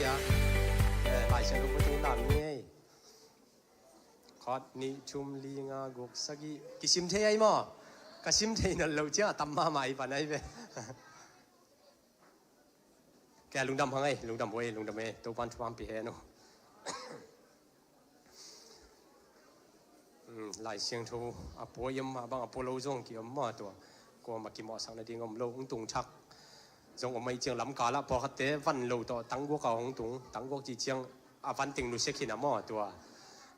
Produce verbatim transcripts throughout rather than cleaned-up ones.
Eh, Lai Siangtho pua teng lam ni ei. Khat, nih, thum, li, nga, guk, sagih. Kisim thei ai maw? Ka sim thei nawn lo ciang a tam mahmah i pan ai ve. Kei a lungdam hang ei, lungdam uh ei, lungdam ei. Topan thupha pia hen uh. Um, Lai Siangtho a pua i om mah bang a pua lo zong ki om maw tua. Kuamah kimawhsak nading om lo, hong tung thak zong om ahih ciang lamkal ah pawlkhatte van lo tawh tangguak a hong tung, tangguak cih ciang a van teng nusia khin a maw tua.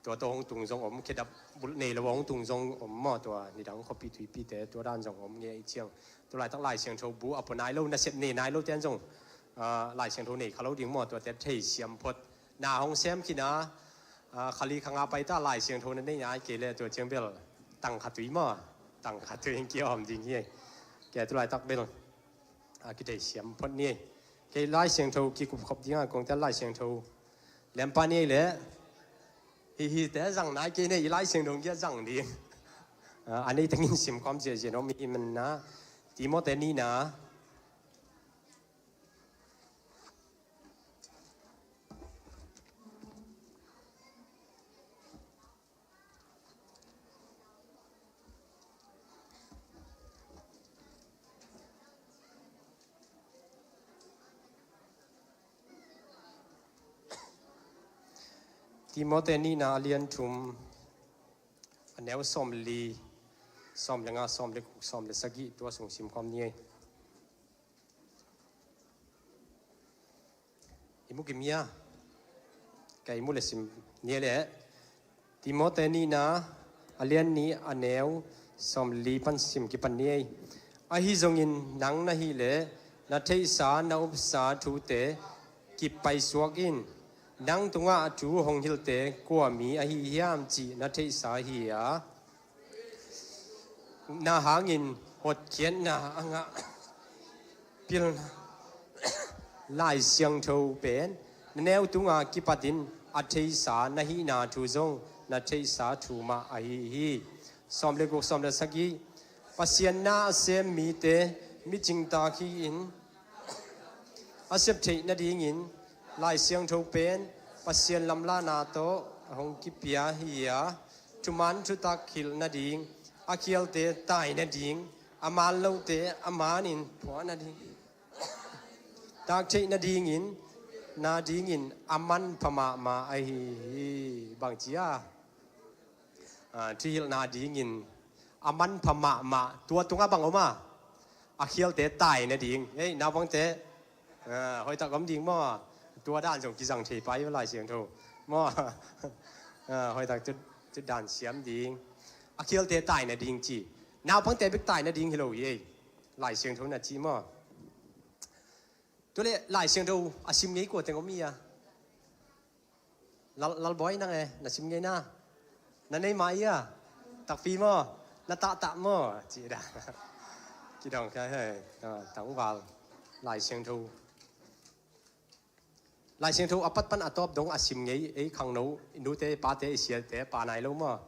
Tua tawh hong tung zong om, khedap bulh nei lo a hong tung zong om maw tua. Nidang khuapi tuipite tua dan zong om ngei ahih ciang. Tua laitak Lai Siangtho bu a pua nai lo, nasep nei nai lo te an zong, ah, Lai Siangtho nei kha lo ding maw tuate thei siam phot. Na hong sem khin a, ah, kha li kha nga pai ta Lai Siangtho na nei nai kei le tua ciang bel tang kha tui maw, tang kha tui hong kiawm ding hi. Kei tu laitak bel, ah, kithei siam phot ni. Kei Lai Siangtho kikup khop ding a kong tel Lai Siangtho lem pan ni le. Hi hi te zang nai kei nei i Lai Siangtho kia zang ding. Ah, a nei tengin sim kawm ziahziah om hi man na. Timawte nihna. Timawte nihna a lian thum, a neu sawm li, sawm le nga, sawm le guk, sawm le sagih, tua sung sim kawm ni ei. I mu kim hia? Ka i mu le sim ni le. Timawte nihna a lian nih a neu sawm li pan sim kipan ni ei. Ahi zongin nang na hih leh na theihsa na upsa thute kipaisuak in. Nang tungah thu hong hilhte kua mi ahi hiam cih na theihsa hi a, na hangin hotkhiatna a ngah pilna Lai Siangtho pen na neu tunga kipatin a theihsa na hihna thu zong na theihsa thu mah ahi hi. Sawm le guk, sawm le sagih. Pasian na a sem mite micingtak hi-in a sep theih nadingin Lai Siangtho pen Pasian lamlahna tawh hong kipia hi a, thuman thutak hilh nading, a khialte tai nading, a man lote a manin phuah nading, tak theih nadingin, nadingin a manpha mahmah ahi hi. Bangci a, ah, thuhilhna dingin a manpha mahmah tua tungah bang om a, a khialte tai nading. Ei, naupangte, ah, hoihtak om ding maw? Tua dan zong kizang thei pai Lai Siangtho maw? Ah, hoihtak tu, tu dan siam ding. A khialte tai nading ci. Naupangte bek tai nading hi lo hi ei. Lai Siangtho na ci maw? Tua le Lai Siangtho a sim ngei kua teng om hi a? Lal, Lalbawi nang e, na sim ngei na? Na nei mah hi a? Takpi maw? Na tahtah maw? Ci da. Kidong khai hei. Ah, tangval. Lai Siangtho. Lai Siangtho a pat pan a tawp dong a sim ngei, ei khangno, i nute, pate, i siate, pa nai lo maw?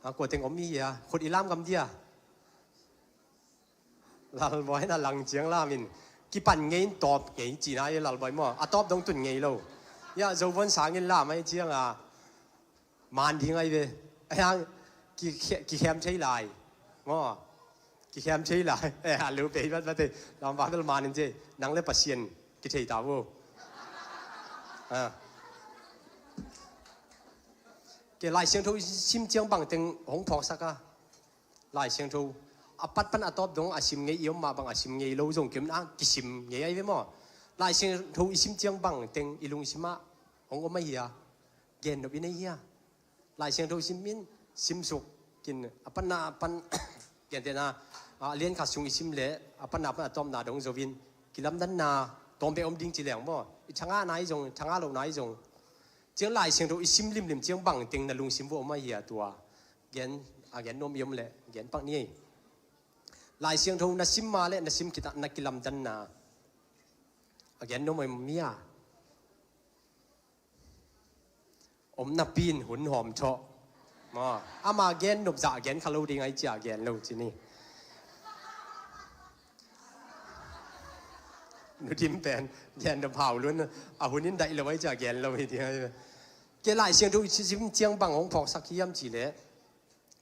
Ah, kua teng om hi a? Khut i lam gam dia. Lalbawi na lang ciang lam in kipan ngei in tawp ngei cina i Lalbawi maw? A tawp dong tun ngei lo. Ya, Zovuan sangin lam ai ciang a man ding ai ve. Ai hang ki, kikhem thei lai maw? Kikhem thei lai. Eh, a lu pei vat vat te. Lam va bel man in ce. Nang le Pasian kithei ta vo. Ah. Kei Lai Siangtho sim ciang bang teng hong phawksak a. Lai Siangtho a pat pan a tawp dong a sim ngei i om mah bang a sim ngei lo zong kim na kisim ngei ai ve maw? Lai Siangtho i sim ciang bang teng i lungsim ah hong om ahi a, gen nop i nei hi a. Lai Siangtho sim in sim suk kin a panna pan gentehna a lian khat sung i sim le a panna pan a tawpna dong zo in kilamdanna tawm bek om ding ci leng maw? I thangah nai zong, thangah lo nai zong. Ciang Lai Siangtho i sim limlim ciang bang teng na lungsim vo om ahi a tua. Gen, a gen nuam i om leh gen pak ni ei. Lai Siangtho na sim ma leh na sim khit ah na kilamdanna a gen nuam i om mi a? Om napi in hun hawm thawh maw? Ama gen nop zah gen kha lo ding ai cia gen lo ci ni. Nu Dim pen gen dam hau lun, a hun in daih lo ai cia gen lo hi ti ai. Kei Lai Siangtho i sim ciang bang hong phawksak hiam cih leh,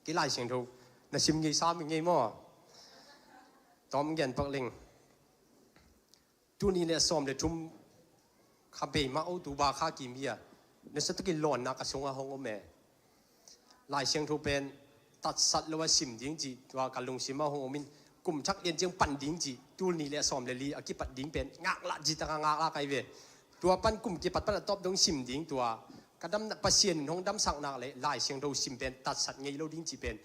kei Lai Siangtho na sim ngei sa mi ngei maw? Tawm gen pak leng. Tul nih le sawm le thum kha bei mah o, tu ba kha kim hi a, nasa takin lawnna ka sungah hong om e. Lai Siangtho pen tatsat lo a sim ding cih tua ka lungsim ah hong om in, kum thak lian ciang pan ding cih, tul nih le sawm le li a kipat ding pen ngaklah, ci tak a ngaklah kai ve. Tua pan kum kipat pan a tawp dong sim ding, tua ka dam, Pasian in hong damsak nak leh Lai Siangtho sim pen tatsat ngei lo ding cih pen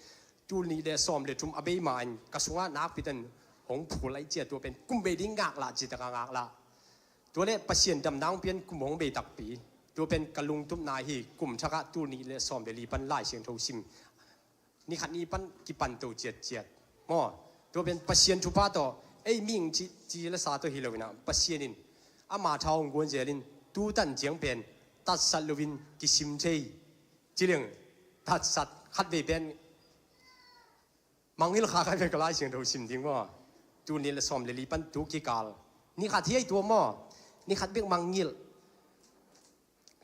tul nih le sawm le thum a bei ma in ka sungah nakpi takin hong phul ai cia, tua pen kum bei ding ngaklah, ci tak a ngaklah. Tua le Pasian damna hong pian kum hong bei takpi. Tua pen ka lungtupna hi, kum thak ah tul nih le sawm le li pan Lai Siangtho sim. Ni khat ni pan kipan to ciatciat maw? Tua pen Pasian thupha tawh, ei mihing ci, ci le sa tawh hi lo in ah, Pasian in ama tha hong guan zel in, tu tan ciang pen tatsat lo in kisim thei. Ci leng, tatsat khat vei pen mangngilh kha kha ve ka Lai Siangtho sim ding maw? Tul nih le sawm le li pan tu kikal ni khat hi ai tua maw? Ni khat bek mangngilh.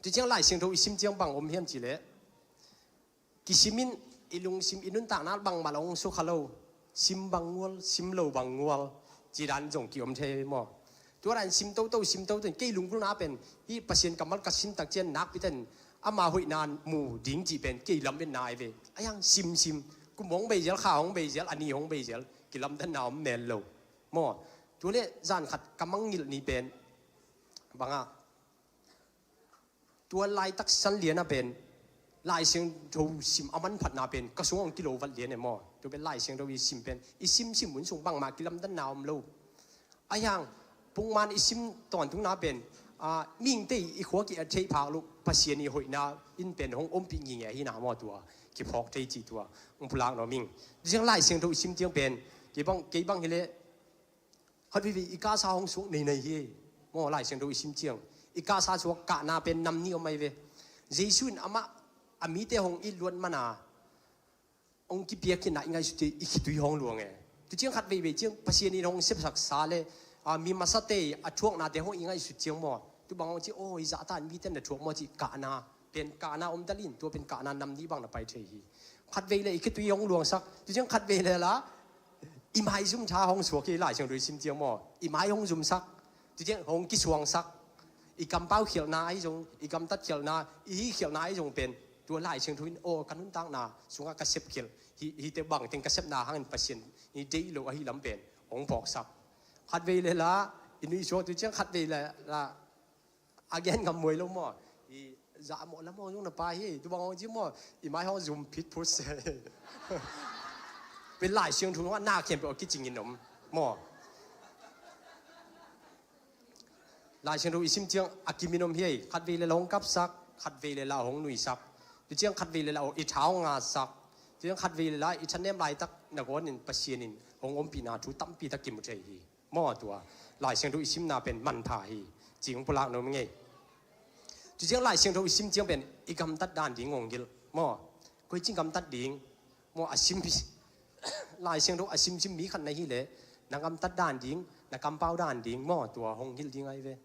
Tu ciang Lai Siangtho i sim ciang bang om hiam cih leh, kisim in, i lungsim i nuntakna bangmah hong sukha lo, sim bang ngual, sim lo bang ngual, ci dan zong ki om thei maw? Tua dan sim toto, sim toto in kei lunggulhna pen, hih Pasian kammal ka sim tak ciang nakpi takin ama hoihna mu ding cih pen kei lametna ai ve. Ai hang simsim, kum hong bei zel, kha hong bei zel, a ni hong bei zel, kilamdanna om mel lo maw? Tua le zan khat ka mangngilh ni pen bang a, tua laitak san lian ah pen Lai Siangtho sim a manphatna pen ka sungah hong kilo vat lian e maw? Tua pen Lai Siangtho i sim pen, i simsim hun sung bangmah kilamdanna om lo. Ai hang, pukman i sim tawntungna pen, a, mihingte i khua ki a theih phak loh Pasian i hoihna in pen hong ompih ngingei hi na maw, tua kiphawk thei cih tua hong pulak nuam ing. Tu ciang Lai Siangtho i sim ciang pen, kei bang, kei bang hi leh, khat veivei i kahsa hong suak neinei hi maw? Lai Siangtho i sim ciang i kahsa suak kahna pen nam nih om ai ve. Jesu in amah a mite hong it luat man a hong kipiak khin a i ngaihsut ciang i khitui hong luang e. Tu ciang khat veivei ciang Pasian in hong sepsak sa le, a, mi masate a thuaknate hong i ngaihsut ciang maw, tu bang hong ci, aw, i zahtan mite na thuak maw cih kahna pen kahna om dal in, tua pen kahna nam nih bang na pai thei hi. Khat vei le i khitui hong luangsak, tu ciang khat vei le la i maizum tha hong suak hi, Lai Siangtho i sim ciang maw, i mai hong zumsak, tu ciang hong kisuangsak. I kampau khialhna ahi zong, i gamtat khialhna, i hih khialhna ahi zong pen tua Lai Siangtho in, aw, ka nuntakna sungah ka sep khialh, hih, hihte bang teng ka sepna hangin Pasian i deih lo ahi lam pen hong phawksak. Khat vei le la i nuihsuak, tu ciang khat vei le la a gen ngam muai lo maw? I zah mawh lam hong zong na pai hi, tu bang hong ci maw, i mai hong zum phit phut se. Pen Lai Siangtho ah na khempeuh a kicingin om maw? Lai Siangtho i sim ciang a kimin om hi. Khat vei le la hong kapsak, khat vei le la hong nuisak, tu ciang khat vei le la i tha hong ngatsak, tu ciang khat vei le la i thanem laitak nangawn in Pasian in hong ompihna thu tampi tak kimu thei hi. Maw, tua Lai Siangtho i simna pen manpha hi, ci hong pulak nuam ing ei. Tu ciang Lai Siangtho i sim ciang pen i gamtat dan ding hong hilh maw? Koi ci gamtat ding maw? A sim, Lai Siangtho a simsim mi khat na hi leh na gamtat dan ding, na kampau dan ding maw, tua hong hilh ding ai ve.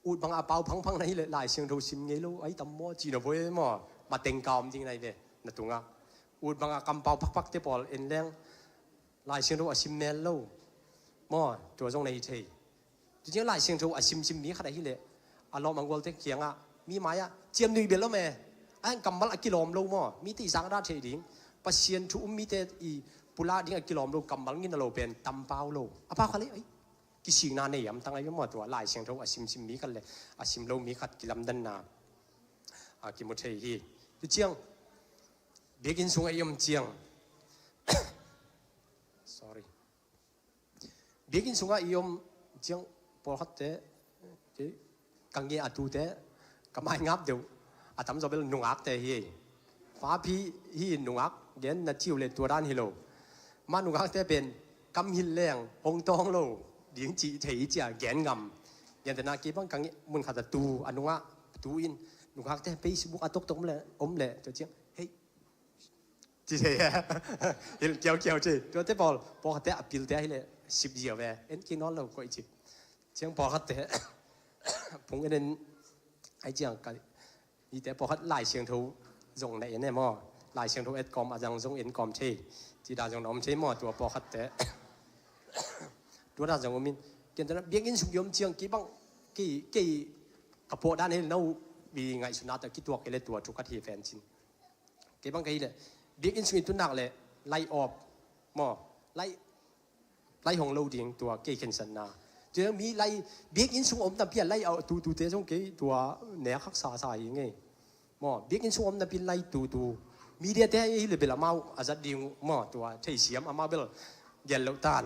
Ut bang a pau phangphang na hi leh Lai Siangtho sim ngei lo ai tam maw, ci na voi maw? Mateng ka om ding na hi ve na tungah. Ut bang a kampau phakphakte pawl en leng Lai Siangtho a sim mel lo maw, tua zong na hi thei. Tu ciang Lai Siangtho a simsim mi khat a hi leh a lawm a gualte kiangah, mi mai-ah ciamnuih bel om e. A hang kammal a kilawm lo maw, mite i zangdah thei ding, Pasian thu um mite i pulak ding a kilawm lo kammal ngin a lo pen tam pau lo. A pau kha leh ai kisikna nei amtang ai maw, tua Lai Siangtho a simsim mi khat le a sim lo mi khat kilamdanna a kimu thei hi. Tu ciang biakinn sungah i om ciang, sorry, biakinn sungah i om ciang pawlkhatte, kei ka ngei a tute ka mai ngap deuh a tamzaw bel nungakte hi. Papi hi, nungak gen na ci uh leh tua dan hi lo. Mah nungakte pen kam hilh leng hong tawng lo ding cih thei hi cia gen ngam. Gentehna kei bang ka ngei mun khat a tu a nungah tu in nungakte Facebook a toktok om leh, om leh tua ciang hei ci thei e. Hilh kiaukiau ci. Tuate pawl pawlkhatte a pilte ahi leh sip ziau ve, en kei nawn lo koih ci. Ciang pawlkhatte phung en en ai ciang ka ite pawlkhat Lai Siangtho zong na en e maw? Lai Siangtho et kawm a zang zong en kawm thei. Ci dan zong na om thei maw? Tua pawlkhatte tua dan zong om in. Ken tana biakinn sung i om ciang kei bang kei kei ka pawh dan hel no bi ngaihsutna ta kituak kei le tua thukat hi ven cin. Kei bang ka hi le biakinn sung i tunak le lai awp maw? Lai lai hong lo ding tua kei khensatna. Tua mi lai biakinn sung om tampi a lai a tutute zong kei tua nek haksa sa hi ngei. Maw biakinn sung om tampi lai tutu. Media te hi le bel amau a zat ding uh maw tua theisiam amau bel gel lo tan.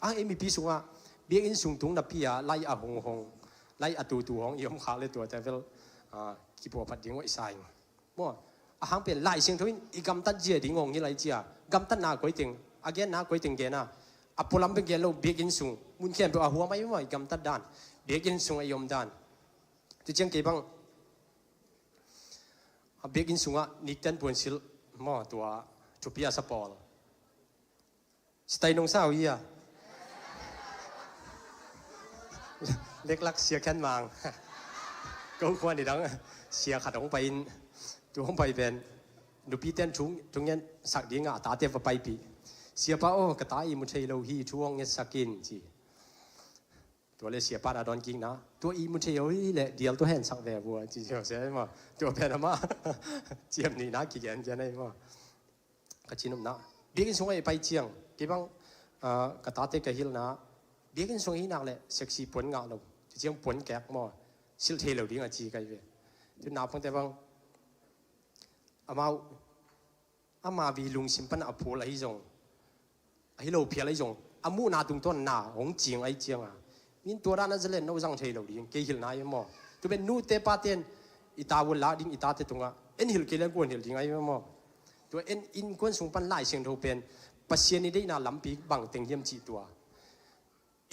A ei mipi sungah biakinn sung tung napi a lai a hong hong lai a tutu hong i om khak le tua te bel kipuaphat ding uh i sa ing. Maw a hang pen Lai Siangtho in i gamtat zia ding hong hi lai cia. Gamtatna koi teng a genna koi teng gena a pualam pen gen lo biakinn sung mun khian peuh a huam ai maw i gamtat dan biakinn sung a i om dan. Tu ciang kei bang a biakinn sungah nikten puansilh maw tua thupi a sa pawl. Sitai nong sau hi a leklak sia khen mang. Ko khua ni dang sia khat hong pai in tu hong pai pen nupi ten thung thung ngen sak ding a tate va paipih. Siapa aw ka ta i mu thei lo hi thu hong ngetsak in ci. Tua le siapa a dawn kikna tua i mu thei lo hi le dial tua hen sak ve vua ci sia sia maw? Tua pen amah ciam nihna kigen gen ai maw? Ka cinopna biakinn sungah i pai ciang kei bang ka tate ka hilhna biakinn sung hi nak le sexy puan ngah lo. Ci ciang puan kek maw silh thei lo ding a ci kai ve. Tu naupangte bang amau ama vi lungsim pan a phul ahi zong ahi lo phial ahi zong a muhna tungtawn na hong cing ahi cianga min tua dan a zalen no zang thei lo ding kei hilhna ahi maw? Tu pen nute paten i ta vun la ding i tate tungah en hilh kei le kuan hilh ding ahi maw? Tua en innkuan sung pan Lai Siangtho pen Pasian i deihna lampi bang teng hiam cih tua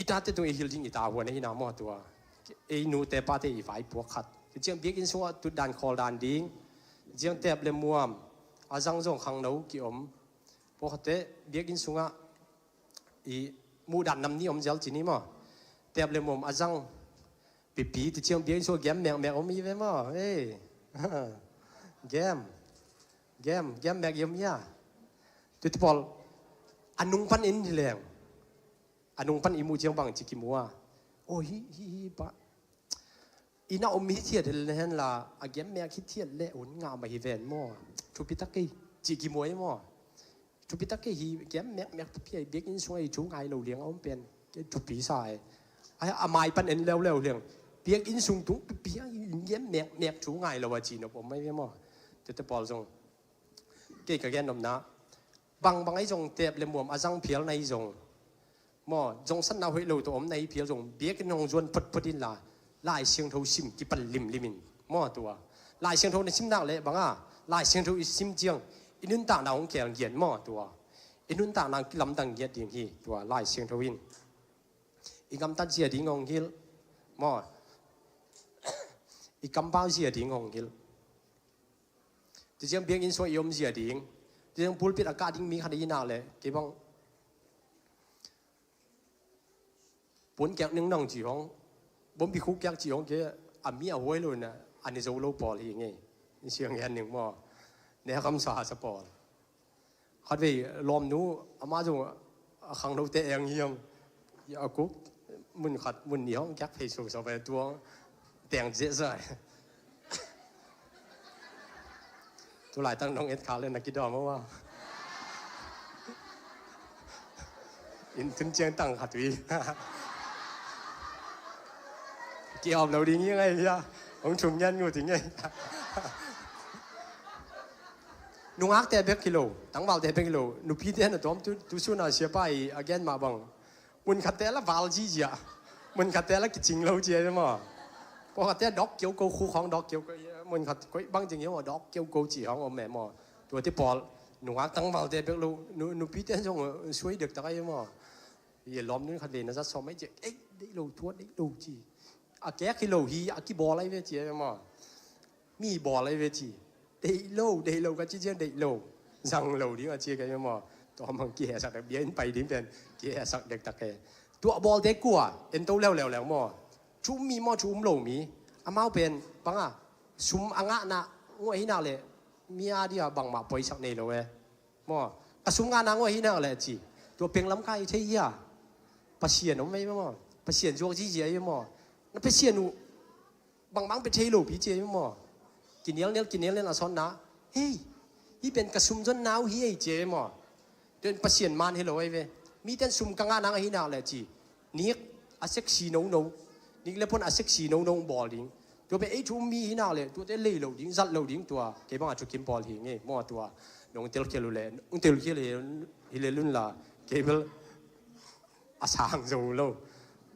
i tate tung i hilh ding i ta huan ahi na maw tua ei nute pate i vaipuak khat. Ciang biakinn sungah tutdan khawldan ding ciang tep le muam a zang zong khangno ki om. Pawlkhatte biakinn sungah i muhdan nam ni om zial ci ni maw? Tep le muam a zang pipi tu ciang biakinn sungah gem mekmek om i ve maw? Ei gem gem gem mek i om ia. Tu ti pawl a nung pan in hi leng a nung pan i muh ciang bang ci kimu a. Aw hi hi hi pa i na om hi thiat hi le hen la a gem mek hi thiat le un ngah mah hi ven maw? Thupi tak kei ci kimu ai maw? Thupi tak kei hi gem mek mek thupi ai biakinn sung ai thu ngai lo liang a om pen kei thupi sa ai. A mai pan en leuleu liang biakinn sung tung thupi ai gem mek mek thu ngai lo a ci nop om ai ve maw? Tete pawl zong kei ka gen nopna bangbang ahi zong tep le muam a zang phial na hi zong maw zongsatna hoih lo tawh om na hi phial zong biakinn hong zuan photphot in la Lai Siangtho sim kipan limlim in maw tua Lai Siangtho na sim nak leh banga Lai Siangtho i sim ciang i nuntakna hong keel ngiat maw tua i nuntakna kilamdang ngiat ding hi tua Lai Siangtho in i gamtat zia ding hong hilh maw i kampau zia ding hong hilh. Ti ciang biakinn sung i om zia ding ti ciang pulpit a kah ding mi khat i nak le kei bang puan kiak ning nang ci hong bombi khu kiak ci hong ke a mi a huai lo na a ni zo lo pawl hi ngei. Ni siang hian ning maw ne kam sa sa pawl. Khatvei lawmnu amah zong a khangnote eng hiam a kuk mun khat mun ni hong kiak phei so so ve tuang teng zia zai. Tu lai tang nong et khak le na kidawm a in tun ciang tang khat ui. Kiawm lo ding hi ngai hia hong thum ngian ngut hi ngai. Nungakte bek hi lo tangvalte bek hi lo nupite na tawm tu tu suna siapa i a gen mah bang. Mun khatte la val zizia mun khatte la kicing lo cia ve maw? Pawlkhatte dawk kioko khu khawng dawk kioko mun khat koih bang cing hi maw dawk kioko ci hawng om e maw? Tuate pawl nungak tangvalte bek lo nupite zong suai dek tak ahi maw? Ye lawm nun khat ve na zat sawm ahi cia ei deih lo tuat deih lo ci a kek hi lo hi a kibawl ahi ve cia ve maw? Mi bawl ahi ve ci deih lo deih lo ka ci cian deih lo zang lo ding a ci ka hi maw? Tua mang kihehsak dek bia in pai ding pen kihehsak dek tak e. Tua bawlte kua, en to leuleu leng maw. Thu um mi maw, thu um lo mi. Amau pen, bang a, sum a ngahna, nguah hi nak leh, mi a dia bangmah poisak nei lo e. Maw, ka sum ngahna nguah hi nak leh ci. Tua peng lam kai thei hia. Pasian om ei maw. Pasian zuak zizi ei maw. Na Pasian uh, bangbang pe thei lo pi ci ei maw. Kinial nial, kinial nial a sawnna. Hei, hih pen ka sum zonna uh hi ei ci ei maw. Tua in Pasian man hi lo ei ve. Miten sum ka ngah nang ahi nak leh ci. Nik a sexy nono. Nik le pon a sexy nono bawl ding. Tua pen ei thu um mi hi nak leh, tuate lei lo ding, zat lo ding tua. Kei bang a thukim bawl hi ngei maw tua. Nong telkhial uh leh, nong telkhial hi, hi le lun la. Kei bel a sang zo lo.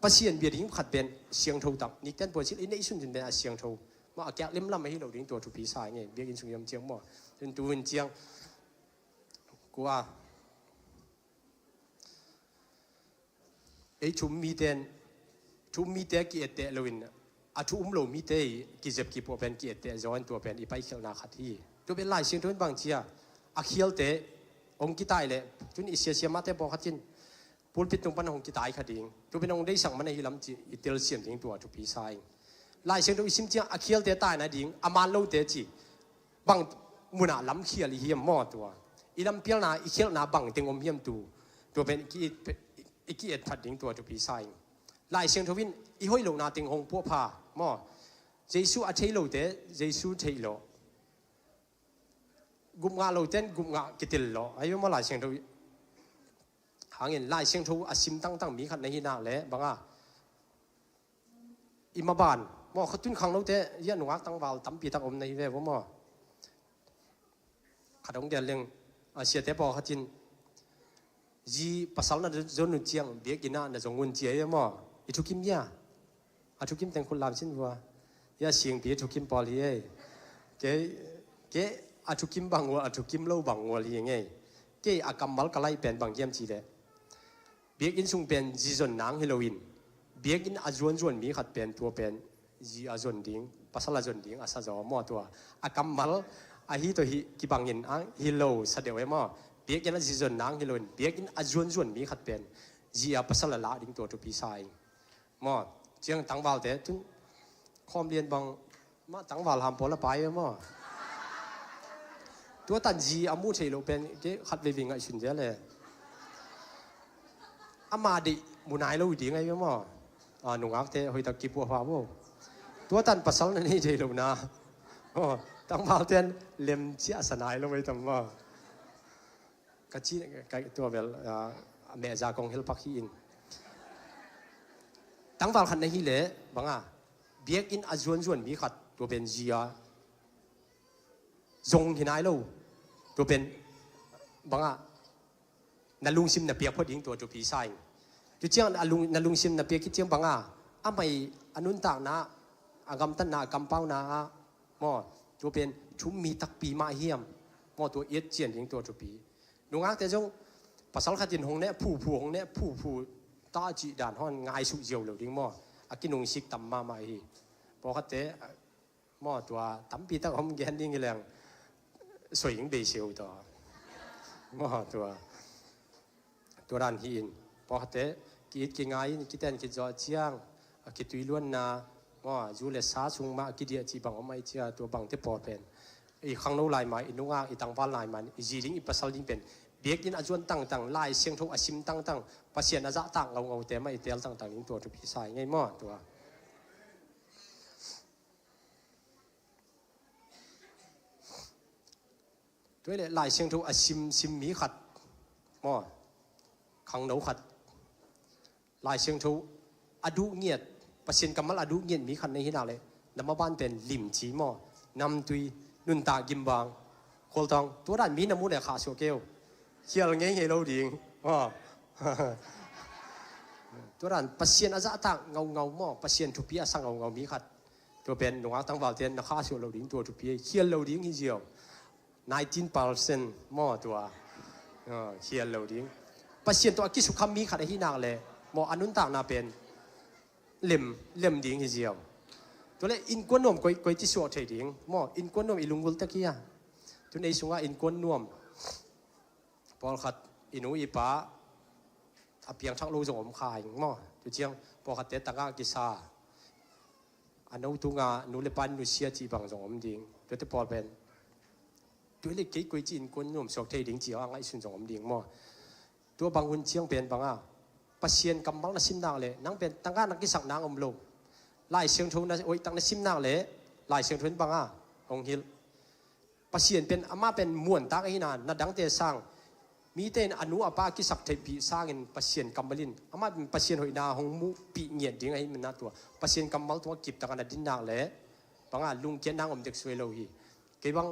Pasian bia ding khat pen siangtho tak. Nikten puan sil i neih sunsun pen a siangtho. Maw a kiak limlam ahi lo ding tua thupi sa ngei. Biakinn sung i om ciang maw. Tun tu in ciang. Kua. Ei thu um miten, thu um mite ki-etteh loin, a thu um lo mite i kizep kipuah pen ki-etteh zaw in tua pen i paikhialhna khat hi. Tua pen Lai Siangtho in bang cia, a khialte hong kitai leh, tun i siasia mahte pawlkhat in, pulpit tung pan hong kitai kha ding. Tua pen hong deihsak man ahi lam ci, i telsiam ding tua thupi sa ing. Lai Siangtho i sim ciang a khialte taina ding, a man lote ci. Bang munah lamkhial i hiam maw tua. I lampialna, i khialhna bang teng om hiam tu. Tua pen i ki-et, i ki-et phat ding tua thupi sa ing. Lai Siangtho in i hoih lohna teng hong puahpha maw. Jesu a thei lote, Jesu theih lo. Gupngah lote in gupngah kitel lo. Ahi maw Lai Siangtho. Hangin Lai Siangtho a sim tangtang mi khat na hi nak leh, bang a. I maban. Maw, khatun khangnote, ia nungak tangval, tampi tak om na hi ve, maw. Khat hong gen leng, a siate pawlkhat in, zi pasal na zon uh ciang, biakinn ah na zong un ci ei maw. I thukim ia. A thukim teng khut lam sin vua. Ia singpi a thukim pawl hi ei. Kei, kei a thukim bang ual, a thukim lo bang ual hi ngei. Kei a kammal ka laih pen bang hiam ci leh. Biakinn sung pen zi zon nang hi loin, biakinn a zuanzuan mi khat pen tua pen zi a zon ding, pasal a zon ding a sa zaw maw tua. A kammal ahi tawh hi kibangin a hi lo sa deuh e maw. Biakinn a zi zon nang hi loin, biakinn a zuanzuan mi khat pen zi a pasal a lak ding tua thupi sa ing. Maw, ciang tangvalte tun khawm lian bang mah tangval ham pawl a pai e maw. Tua tan zi a mu thei lo pen kei khat veve ngaihsun zel e. Ama deih mu nai lo ding ahi maw. A, nungakte hoih tak kipuah pha vo. Tua tan pasal na nei thei lo na. Aw, tangvalte in lem ciah sa nai lo ei tam maw. Ka ci, ka tua bel, ah, a mehza kong helpak hi in. Tangval khat na hi leh, bang a, biakinn a zuanzuan mi khat, tua pen zi a zong hi nai lo. Tua pen, bang a, na lungsim na piak phot ding tua thupi sa ing. Tu ciang a lung, na lungsim na piak khit ciang bang a, a mai a nuntakna, a gamtatna, a kampauna ah, maw, tua pen thu um mi takpi mah hiam, maw, tua i et cian ding tua thupi. Nungakte zong pasal khat in hong neh phuphu, hong neh phuphu ta cih dan hong ngaisuk ziau lo ding maw. A kinungsik tam mahmah hi. Pawlkhatte, maw, tua tampi tak hong gen ding hi leng soi ing bei siau tua. Maw, tua. Tua dan hi in. Pawlkhatte ki-it kingai in, kiten khit zawh ciang, a kituiluanna, maw, zu le sa sung mah a kidiah cih bang om ahi cia, tua bangte pawl pen. I khangno lai mah, i nungak, i tangval lai mah, i zi ding, i pasal ding pen. Biakinn a zuan tangtang, Lai Siangtho a sim tangtang, Pasian a zahtak ngaungaute mah i tel tangtang ding tua thupi sa ing ei maw, tua. Tua hi leh Lai Siangtho a sim, sim mi khat, maw, khangno khat, Lai Siangtho a duh ngiat, Pasian kammal a duh ngiat mi khat na hi nak leh, na maban pen limci maw, namtui, nuntak gimbang, khualtang, tua dan mi na muh leh khahsuah kei uh. Khial ngeingei lo ding, maw. Tua dan Pasian a zahtak ngaungau maw, Pasian thupi a sa ngaungau mi khat. Tua pen nungak tangvalte na khahsuah lo ding tua thupi, khial lo ding hi ziau. Nineteen percent maw tua. Ah, khial lo ding. Pasian tawh a kisukham mi khat ahi nak leh, maw, a nuntakna pen lem, lem ding hi ziau. Tua leh innkuan nuam koi, koi ci suah thei ding, maw, innkuan nuam i lunggulh tak hi a. Tun ei sungah innkuan nuam. Pawlkhat i nu i pa a piangthak lo zong om kha ing maw. Tua ciang pawlkhatte tangah kisa, a no tunga nu le pa in nusia cih bang zong om ding. Tuate pawl pen tua le kei koi ci-in kuan nuam suak thei ding ci a ngaihsun zong om ding maw. Tua bang hun ciang pen banga Pasian kammal na sim nak le nang pen tangah na kisak nang om lo. Lai Siangtho na hoihtak na sim nak le Lai Siangtho in banga hong hilh. Pasian pen amah pen muantak ahina, na dangte sang mite in a nu a pa kisak theihpih sangin Pasian kammal in amah pen Pasian hoihna hong muhpih ngiat ding ahi mana tua Pasian kammal tungah kiptak a na din nak le banga lungkiat nang om dek suai lo hi. Kei bang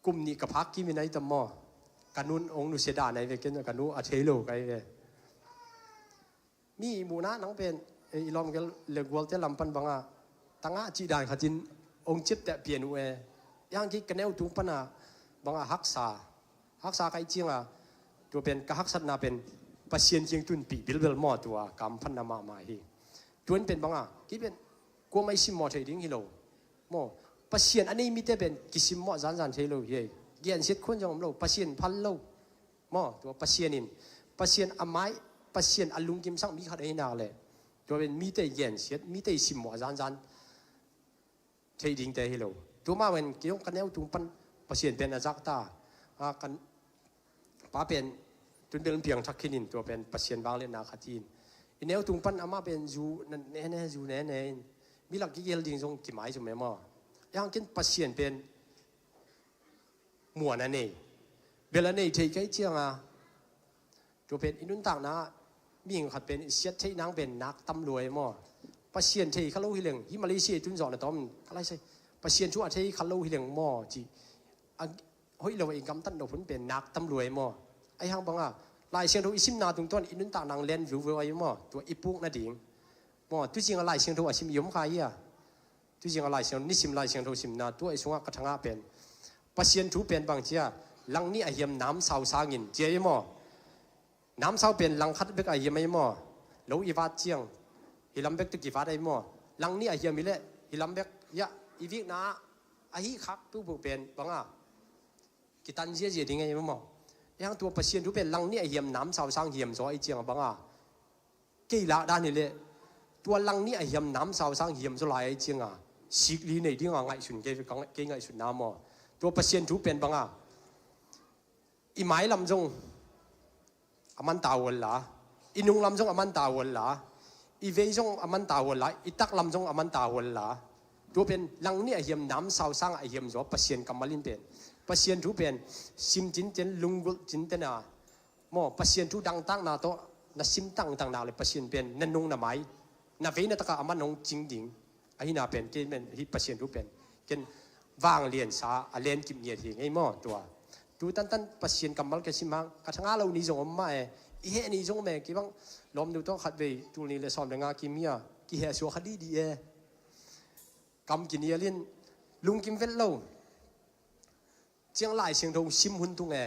kum nih ka phak kimin ahi tam maw. Ka nun hong nusia dan ahi ve, ken ka nu a thei lo ka hi ve. Mi muhna nang pen, eh, i lawmgel le gualte lam pan banga tangah cih dan khatin hong ciapteh pian uh e. Yang ki ka neu tung pana banga haksa, haksa ka i cianga tua pen ka haksatna pen Pasian kiang tunpih bilbel maw, tua kamphatna mahmah hi. Tuan pen banga kei pen kuamah i simmawh thei ding hi lo maw. Pasian a nei mite pen kisimmawh zanzan thei lo hi. Gensiat khuan zong om lo, Pasian phal lo maw. Tua Pasian in, Pasian a mai, Pasian a lungkimsak mi khat ahi nak le tua pen mite gensiat, mite simmawh zanzan thei dingte hi lo. Tua mah pen kei hong ka neu tung pan Pasian pen a zakta, a, kan pa pen tunbel piangthak khinin tua pen Pasian vangliatna khat hi in. I neu tung pan amah pen zu nene, zu nene in mi lak kigel ding zong kimai zom e maw. Yang kin Pasian pen muan a nei, bel a nei thei kei cianga tua pen i nuntakna mihing khat pen i siat theih nang pen nak tam lua e maw. Pasian thei kha lo hi leng hi Malaysia i tun zawh na tawm ka lai sai Pasian thu a thei kha lo hi leng maw ci a hoih lo i gamtat nop hun pen nak tam lua e maw. Ahi hang banga Lai Siangtho i simna tungtawn i nuntak nang len viuveu ahi maw, tua i puk nading maw. Tuzinga Lai Siangtho a sim i om kha hi a. Tuzinga Lai Siangtho, nisim Lai Siangtho simna tua i sungah ka thangah pen Pasian thu pen bang cia, langnih a hiam namsau sangin cia hi maw. Namsau pen langkhat bek a hiam ahi maw. Lo i vat ciang hi lam bek tu kivat ahi maw. Langnih a hiam hi leh hi lam bek, ya, i vikna ahi khak pupu pen banga kitan ziazia ding ahi maw. Yang tua Pasian thu pen langnih a hiam namsau sang hiam zaw ahi cianga banga kei lak dan hi leh tua langnih a hiam namsau sang hiam zaw lai ahi cianga sikli nei dinga ngaihsun kei, kei ngaihsutna maw. Tua Pasian thu pen banga i mai lam zong a man ta hual la, i nung lam zong a man ta hual la, i vei zong a man ta hual la, i tak lam zong a man ta hual la. Tua pen langnih a hiam namsau sang a hiam zaw Pasian kammal in pen, Pasian thu pen sim cinten, lunggulh cinten a maw, Pasian thu dangtakna tawh na sim tangtang nak le Pasian pen na nung na mai, na vei na taka a man hong cing ding ahina pen kei men hi Pasian thu pen ken vangliansa a len kip ngiat hi ngei maw. Tua tu tantan Pasian kammal ka sim hang ka thanga lo ni zong om mah e. I heh ni zong om e, kei bang lawmnu tawh khat vei tul ni le sawm le nga kim hi a, kiheh suak kha didi e. Kam kinial in lungkim vet lo. Ciang Lai Siangtho sim hun tung e.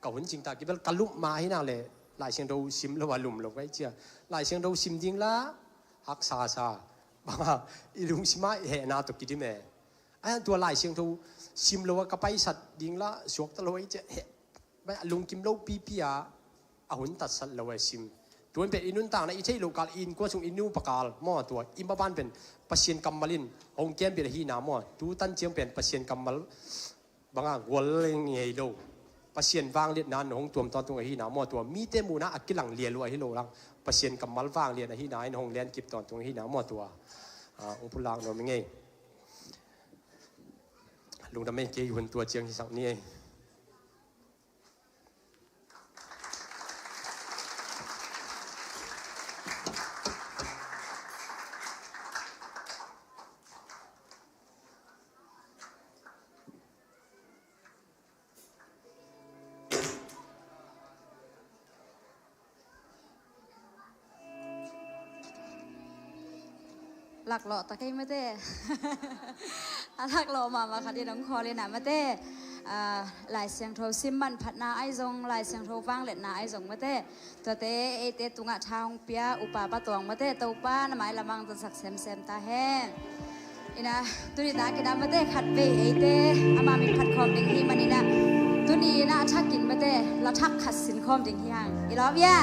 Ka hun cingta kibel ka lup ma hi nak le Lai Siangtho sim lo a lum lo kai cia. Lai Siangtho sim ding la haksa sa banga i lungsim a i hehna tawh kidim e. Ahi hang tua Lai Siangtho sim lo a ka paisat ding la suakta lo ai cia, heh, lungkim lo pipi a a hun tatsat lo a sim. Tuan pen i nuntakna i theih loh kal i innkuan sung i nupa kal maw, tua i maban pen Pasian kammal in hong kempil ahina maw. Tu tan ciang pen Pasian kammal banga gual ngei lo, Pasian vangliatna in hong tuam tawntung ahina maw. Tua mite muhna a kilang lial uh ahi lo lang Pasian kammal vanglian ahina in hong lenkip tawntung ahina maw. Tua, ah, hong pulak nuam i ngei. Lungdam ei, kei hun tua ciang hisak ni ei. Laklawh ta kei mate. A laklawh mahmah khat in hong khawl in ah mate. Ah, Lai Siangtho sim manphatna ahi zong, Lai Siangtho vangliatna ahi zong mate. Tuate eite tungah tha hong pia upa Pa Tuang mate, Topa na mailam ah hong tonsak semsem ta hen. Ina, tuni tak ina mate khat vei eite ama min phat khawm ding hi manin ah Tuni in ah a thakin mate la thak khat sin khawm ding hi hang. I lawm ia?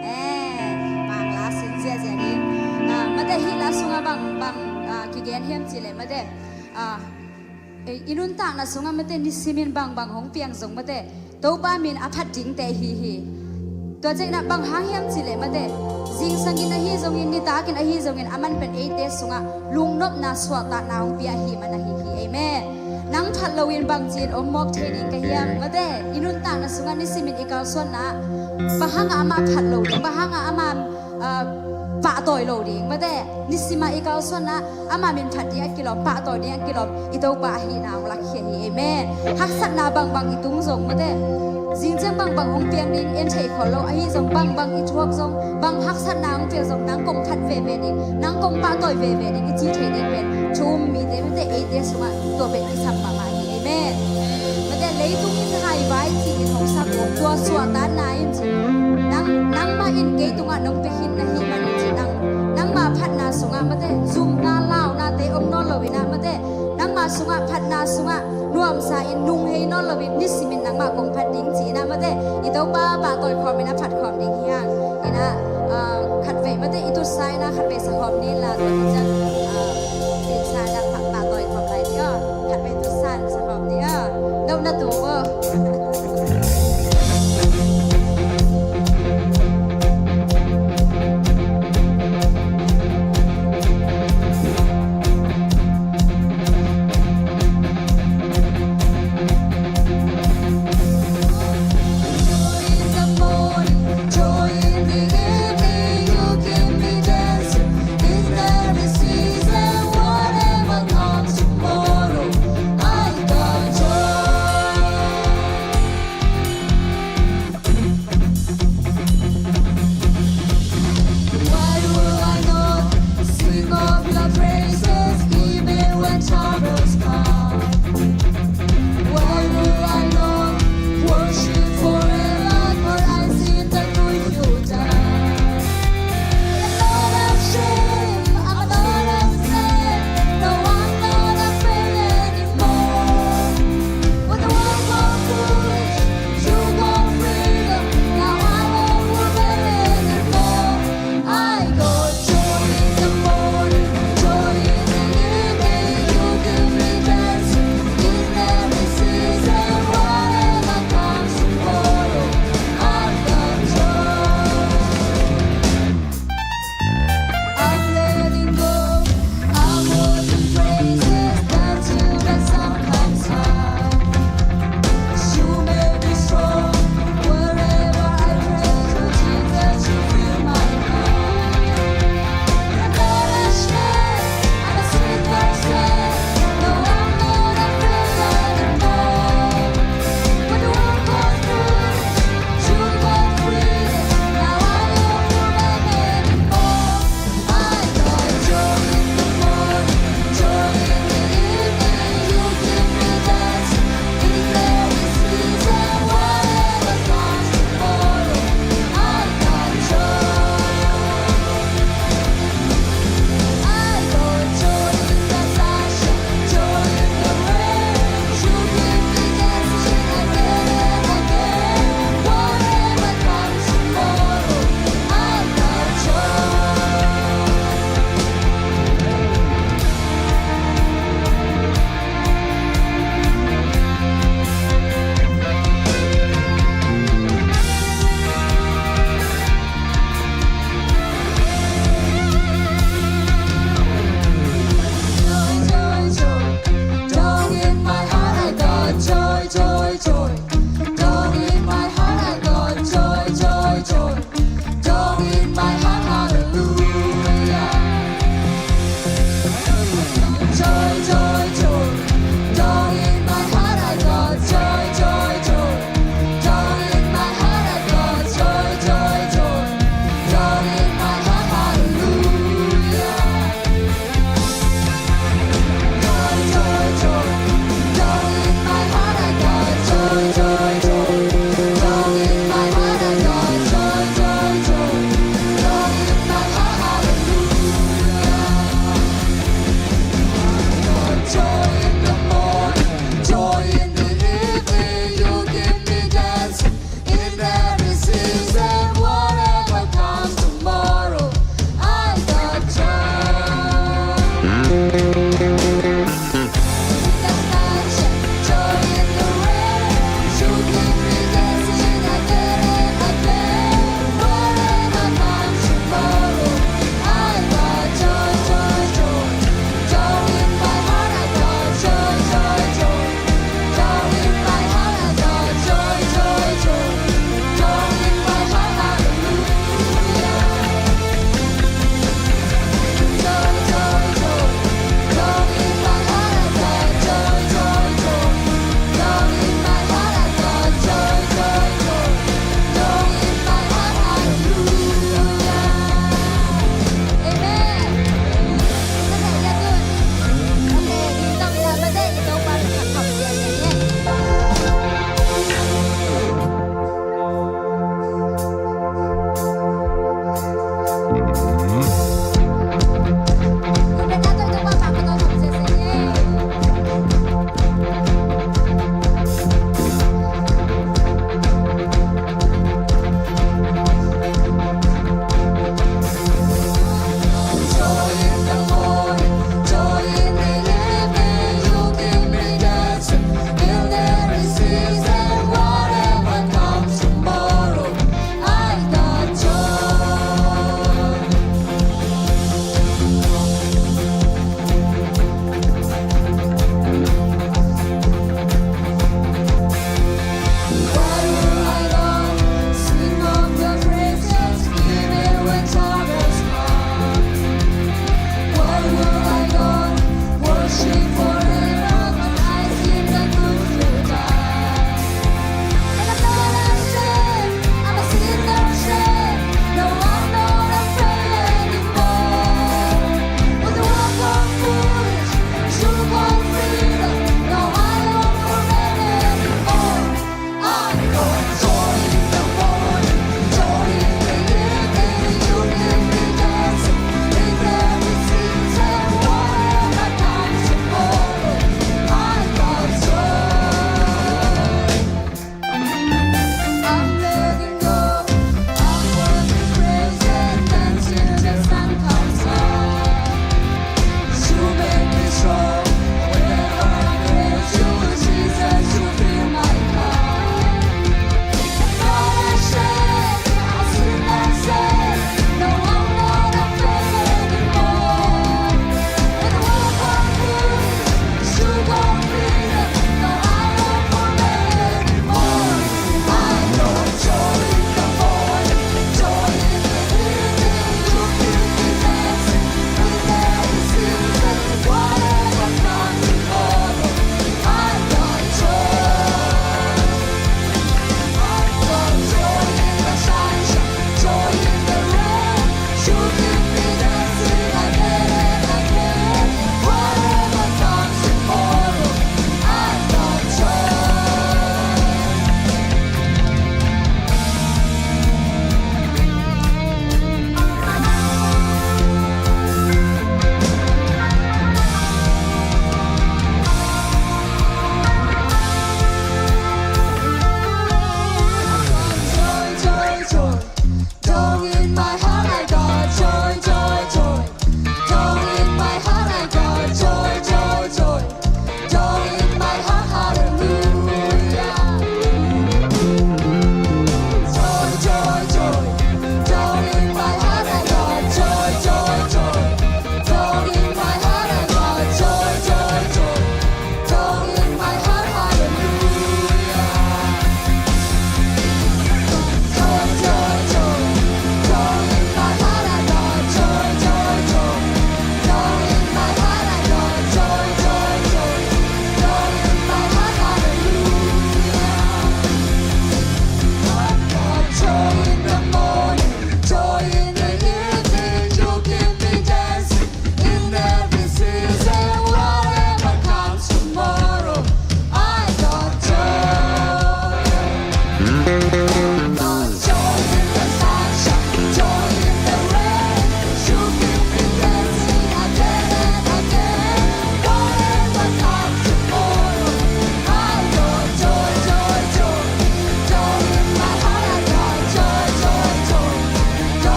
Eh, bang la sin ziazia ding. Ah, mate hih la sungah bang, bang, ah, kigen hiam cih leh mate, ah, eh, i nuntakna sungah mate nisimin bang, bang hong piang zong mate Topa min a phat dingte ahi hi. Tua ciangin ah bang hang hiam cih leh mate zingsangin ahi zongin, nitakin ahi zongin, a man pen eite sungah lungnopna, suahtakna hong pia ahih man ahi hi. Amen. Nang phat loin bang ci-in om mawk thei ding ka hiam? Mate, i nuntakna sungah nisimin i kalsuanna ah bang hangah amah phat lo ding, bang hangah amah, ah, pahtawi lo ding? Mate, nisimah i kalsuanna ah amah min phat ding a kilawm, pahtawi ding a kilawm i Topa ahihna hong lakkhia hi. Amen. Haksatna bangbang i tung zong mate, zingciang bangbang hong piang ding en theih khol lo, ahi zong bangbang i thuak zong, bang haksatna hong piang zong nang kong phat veve ding, nang kong pahtawi veve ding i ci thei ding pen thu-um mite mate eite sungah tua pen kisam mahmah hi. Amen. Mate leitung in haivai ci-in hong sak uh, tua suahtakna in ci, nang, nangmah in kei tungah nong pia khin na hih manin ci, nang, nangmah phatna sungah mate zumna, launate om nawn loin ah mate nangmah sungah phatna sungah nuamsa in nunghei nawn loin nisimin nangmah kong phat ding ci-in ah mate i Topa pahtawi khawmin a phat khawm ding hi hang. In ah, ah, khatvei mate i tutsa in ah khatvei sa khawm ni la, tua hi ciang, ah, tutsa in ah pah, pahtawi khawm lai ni aw. Khatvei tutsa in sa khawm ni aw. Deuh na tu aw.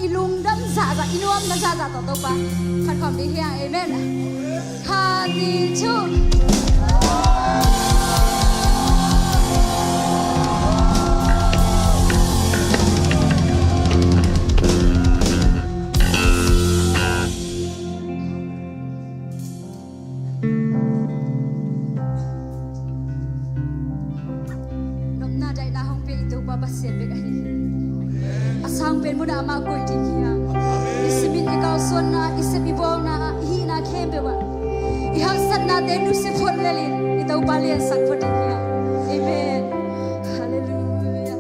I lungdam zahzah, i nuamna zahzah tawh Topa phat khawm ding hi hang. Amen. Khat, nih, thum. Nopna daihna hong pia i Topa Pasian bek ahi hi. A sang pen munah amah koih ding hi hang. Nisimin i kalsuanna, i sep i bawlna, i hihna khempeuh ah i haksatnate nusia phot lel in i Topa liansak phot ding hi hang. Amen. Halleluiah.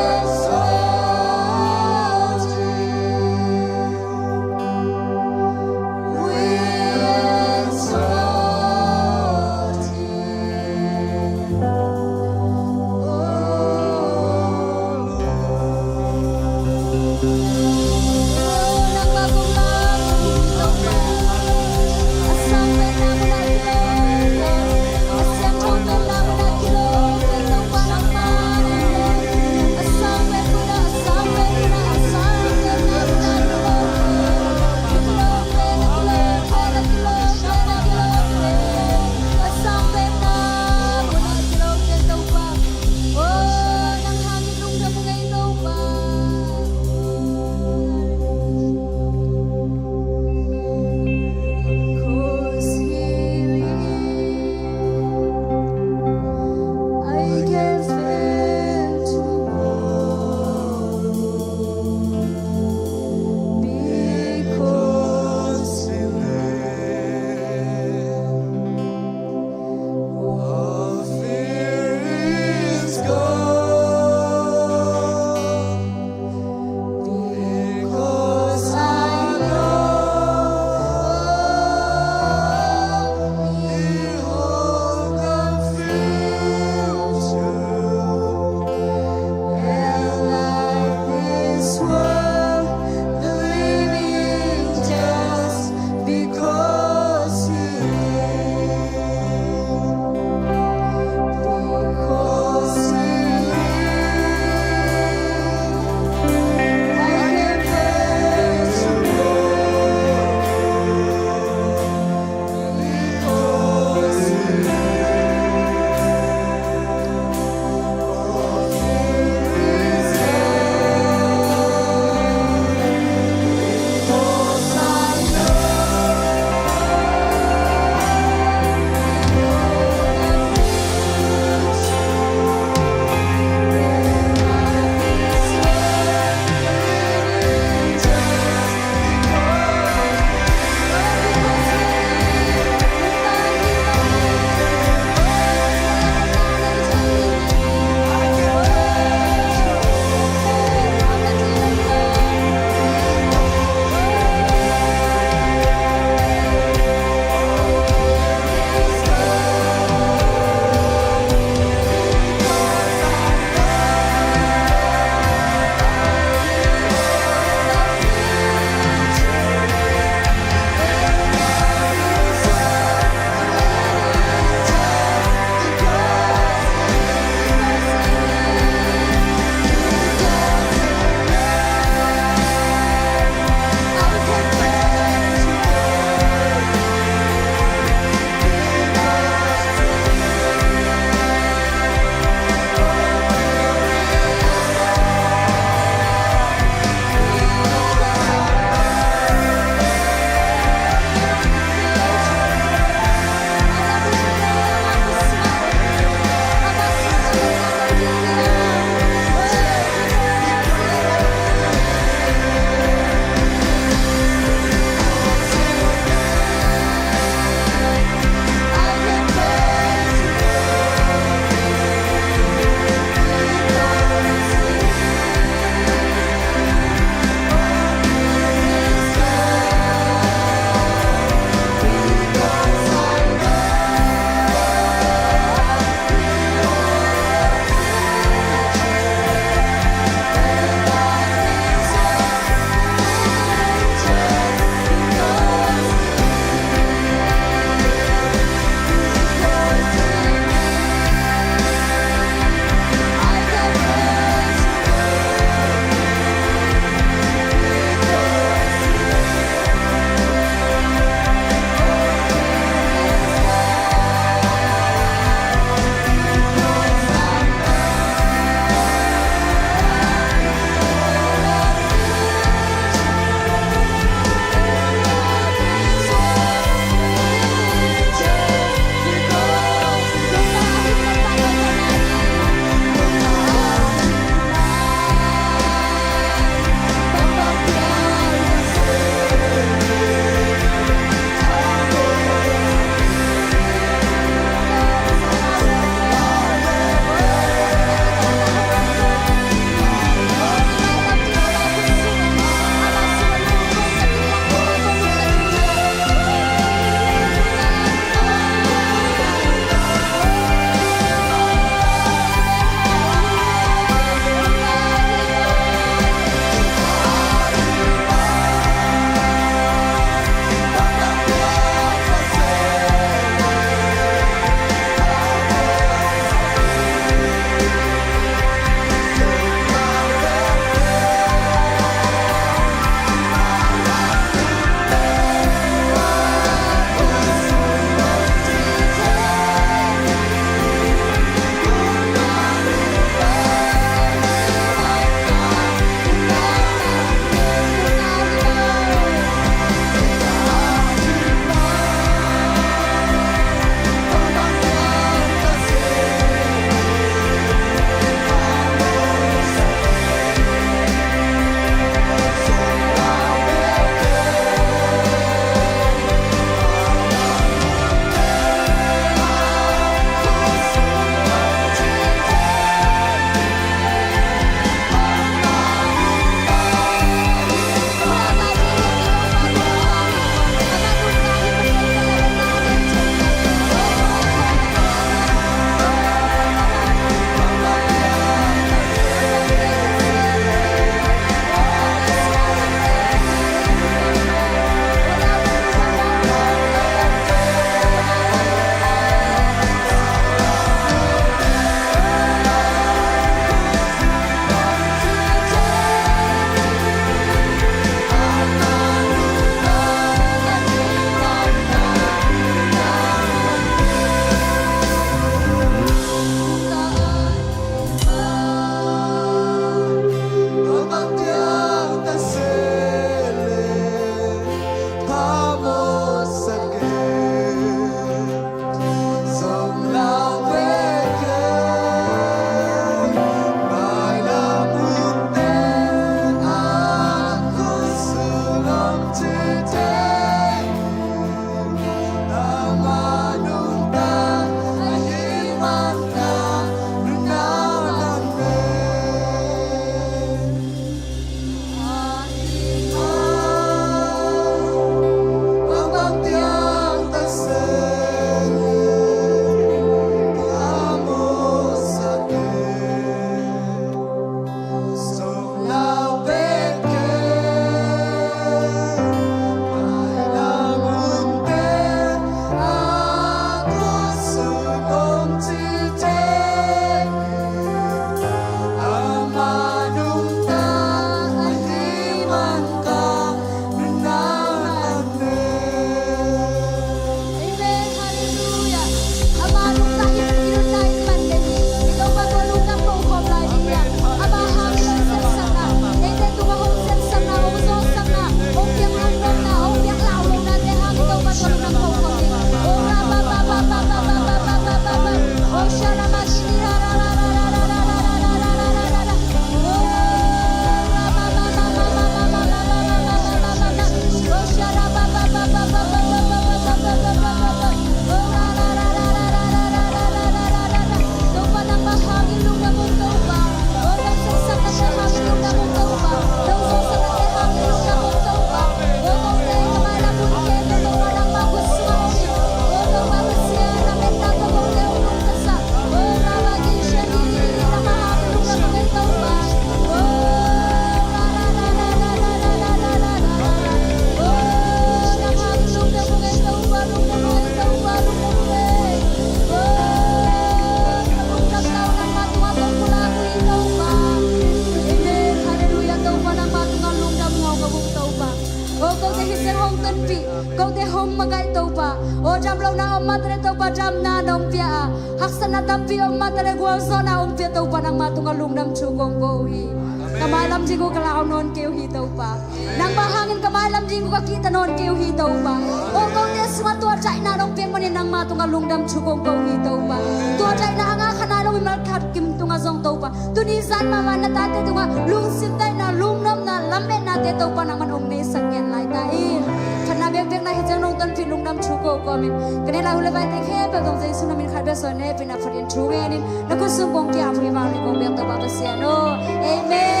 Topa, o damlohna om mah taleh Topa damna nong pia a, haksatna tampi om mah taleh gualzawhna hong pia Topa, nangmah tungah lungdam thu kong ko uh hi. Ka mailam ding uh ka lau nawn kei uh hi Topa. Nangmah hangin ka mailam ding uh ka kihta nawn kei uh hi Topa. O kote sungah tua daihna nong piak manin nangmah tungah lungdam thu kong ko uh hi Topa. Tua daihna hangah kha nai lo mimal khat kim tungah zong Topa, tuni zan mahmah na tate tungah lungsim daihna, lungnopna, lametnate Topa nangman hong neisak ngen lai ta in. Khatna bekbekna hi ciang nong tonpih lungdam thu ko kawmin ka nei lai uh leh vaite khempeuh tawh Jesu na min khat bek suang in hehpihna, Pathian thu ngenin na khut sung kong kiap uh hi. Vanglian kong biak Topa Pasian aw. Amen. Amen. Amen.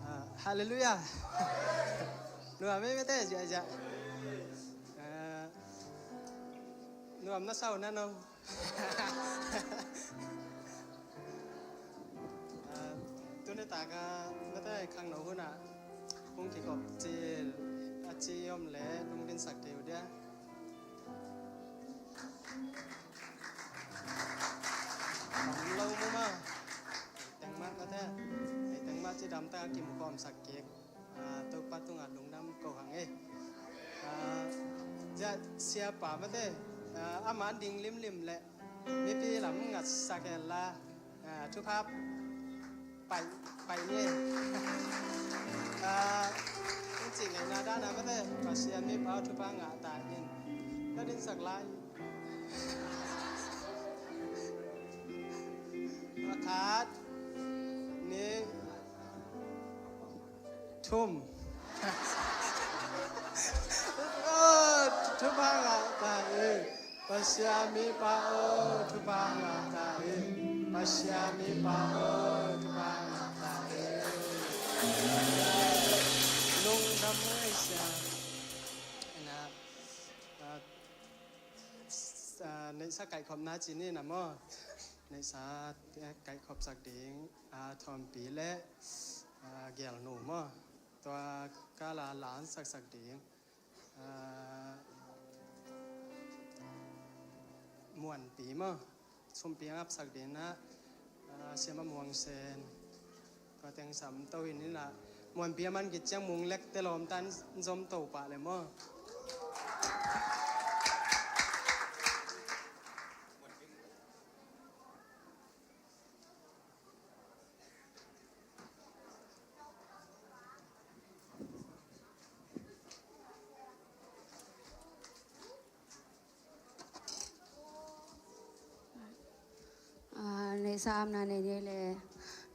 Ah, halleluiah. Nuam ei mate, ziahziah. Ah, nuam na sau na no. Ah, tuni taka mate khangno hunah kong kikhop cil a ci om leh lungdinsak kei uh dia. Tam lo mu maw. Teng mah mate. Ei teng mah cidamtak a kimukhawmsak kik. Ah, Topa tungah lungdam ko hang ei. Ah, cia siapa mate. Ah, ama ding limlim leh mipi lam ngatsak hen la. Ah, thupha pai, pai ni. Ah, in cih ngeina dana mate, Pasian mipa thupha ngah ta in. Na dinsak lai. Khat, nih, thum. Oh, thupha ngah ta in. Pasian mipa aw, thupha ngah ta in. Pasian mipa aw, thupha ngah ta in. Lungdam ngai sia. Ina, ah, ah, neihsa kaihkhopna ci ni na maw. Neihsa, eh, kaihkhopsak ding, ah, Thawmpi le, ah, Gelnu maw. Tua kala la an saksak ding. Ah, Muanpi maw, sumpi a ngapsak dingin ah, ah, Siama Muang Sen. Tua teng sam to in in ah, Muanpi a man khit ciang Mung Lek te lawmta in zom to pah le maw. Ah, neihsa amna nei ni le.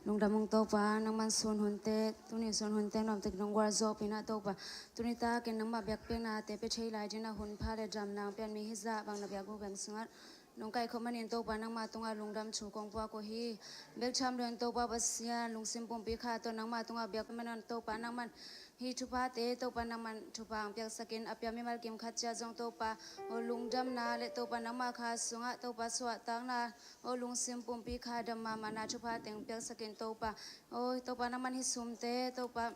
Lungdam ung Topa, nangman sun hunte, tuni sun hunte nuamtak nong gualzawhpihna Topa. Tuni takin nangmah biakpiaknate pia thei lai dingin a hun pha le damna hong piak mi hi zah bang na biakbuk beng sungah nong kaihkhop manin Topa nangmah tungah lungdam thu kong puak uh hi. Bek tham loin Topa Pasian, lungsim pumpi kha tawh nangmah tungah biak manin Topa nangman hih thuphate Topa nangman thupha hong piaksakin, a pia mimal kim khat ciat zong Topa, aw lungdamna le Topa nangmah kha sungah Topa suahtakna, aw lungsim pumpi kha dam mahmahna thupha teng piaksakin Topa, aw Topa nangman hih sumte Topa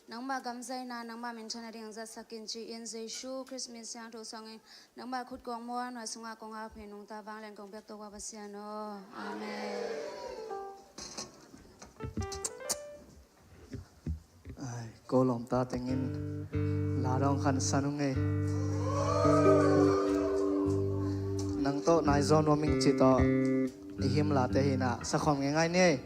nangmah gamzaina, nangmah minthanna ding zatsakin ci-in Jesu Khrist min siangtho sangin nangmah khut kong muan, na sungah kong ap hi nungta vanglian kong biak Topa Pasian aw. Amen. Ai, ko lawmta tengin la dong khansan ung ei. Nang tawh nai zaw nuam ing ci tawh i hymn late hi na, sakhawm ngeingai ni ei.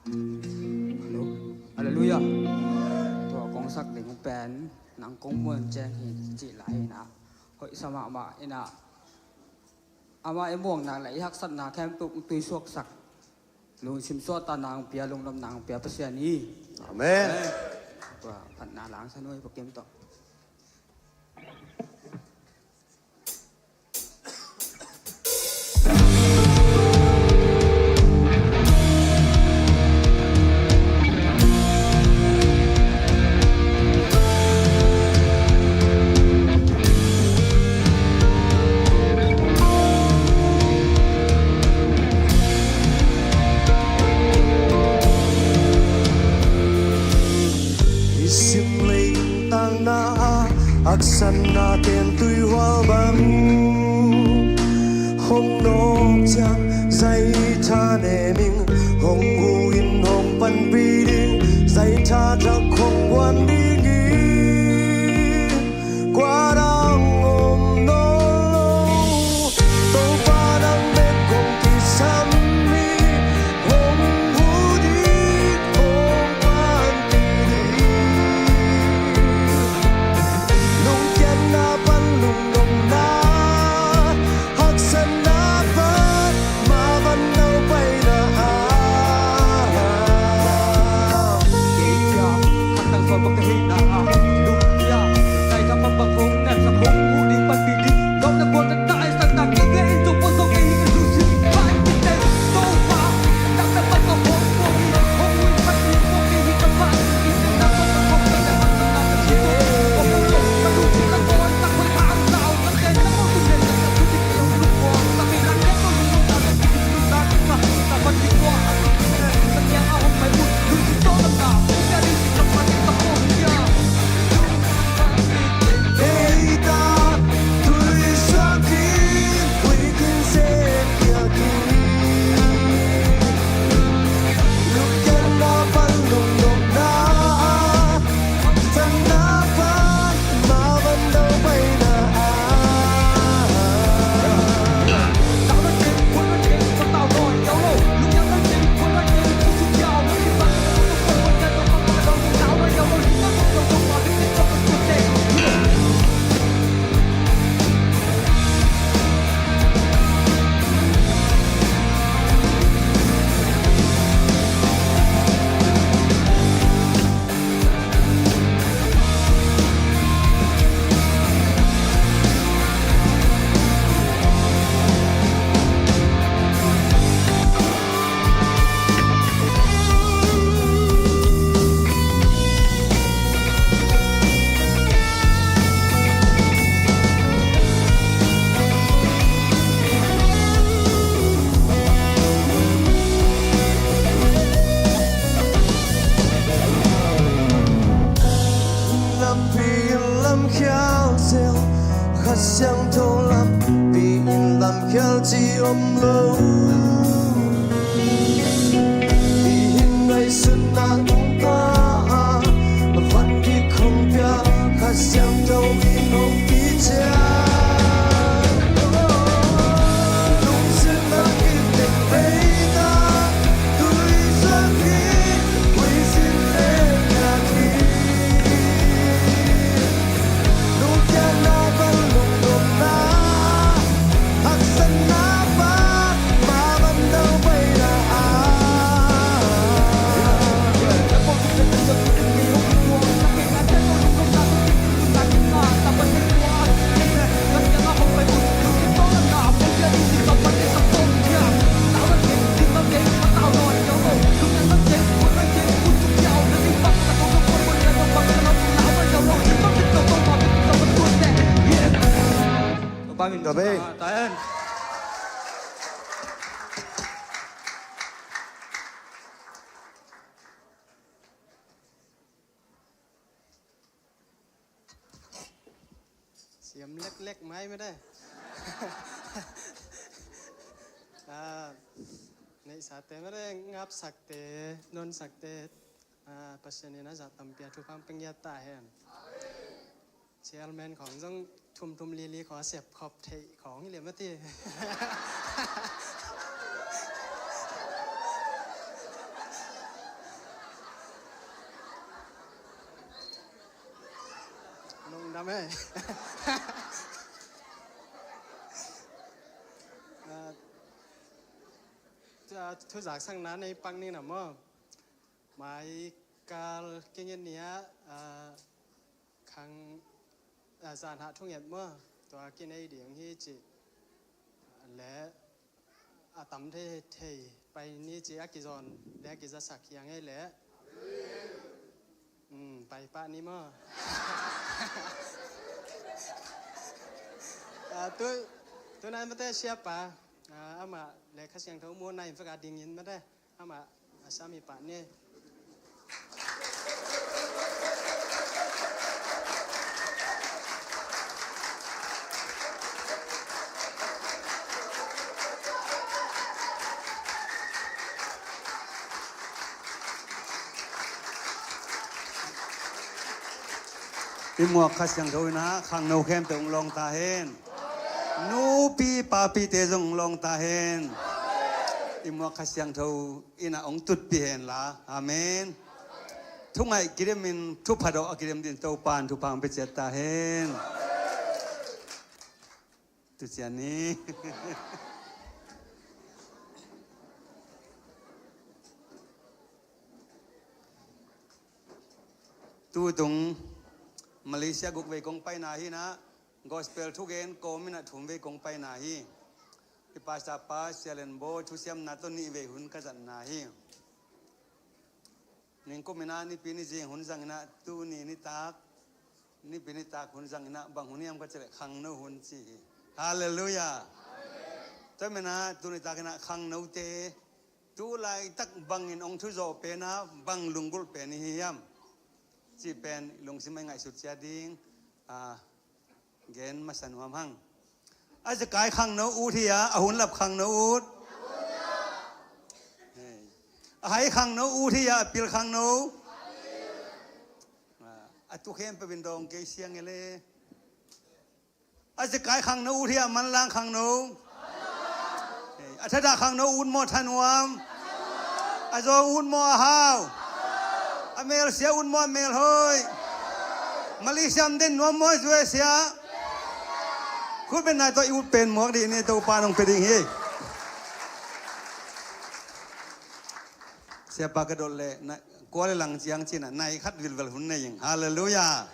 Hallo. Halleluiah. Tua kong sak ding pen nang kong muan ciang hi cih lai hi na. Hoih sa mahmah hi na. Amah i muang nak le i haksatna khempeuh tuisuaksak, lungsim suahtakna hong pia, lungdamna hong pia Pasian hi. Amen. Amen. Tua phatna la hong sa nuai Pa Kim tawh. Nisim lei tangna a haksatna ten tuihual bang hong nawk ciang, zaitha ne ming hong hu in hong panpih ding, zaitha thak hong guan ding in, kua dang om nawn lo. Topa nang bek kong kisam hi, hong hu ding, hong panpih ding. Lungkiatna pan lungdamna, haksatna pan leklek mai mede. Ah, neihsate mede, ngapsakte, nonsakte, ah, Pasian in a zah tampi a thupha hong pia ta hen. Chairman khawng zong thum thum li li khawng a sep khop theih khawng hi liam a ti. Lungdam e. Ah, thu, thu zaksakna nei pak ni na maw. Mai kal kingen ni ah, ah, khang, ah, zan hah thunget maw, tua kinei ding hi ci. Le a tam thei thei pai ni ci a kizawn le a kizasak hiang ei le. Um, pai pah ni maw. Ah, tu, tu nai mate siapa, ah, amah le Kha Siangtho mu nai faka dingin mate. Amah a sam hi pah ni. I muak Kha Siangtho in ah khangno khempeuh hong lawng ta hen. Nupi papite zong hong lawng ta hen. I muak Kha Siangtho in ah hong tutpih hen la. Amen. Thungaih kidem in thupha dawh a kidem ding Topa in thupha hong pia ciat ta hen. Tu cian ni. Tutung Malaysia guk vei kong paina hi na, gospel thugen kawm in ah thum vei kong paina hi. I pastor pa Sia Len Bo thusiamna tawh nih vei hun ka zatna hi. Ningkum in ah nipi ni zing hun zang in ah tuni nitak, nipi nitak hun zang in ah bang hun hiam ka cih leh khangno hun ci hi. Halleluiah. Tua manin ah tuni tak in ah khangnote tu laitak bangin hong thuzawh pen ah bang lunggulh pen i hi hiam cih pen lungsim a i ngaihsut ciat ding. Ah, gen masa nuam hang. A zekai khangno ut hi a, a hunlap khangno ut. Hei. A hai khangno ut hi a, a pil khangno. Ah, a tu khempeuh in dawng kei siang e le. A zekai khangno ut hi a, manlang khangno. Hei. A thadah khangno ut maw thanuam? A zawng ut maw a hau? A melsia ut maw a melhoih? Malaysia om den nuam maw, U S A? Khut beng nai tawh i ut pen muak dih ni, Topa in hong pia ding hi. Siapa ka dot leh na, kua le lang ciang cin ah nai khat vilvel hun nei ing. Halleluiah.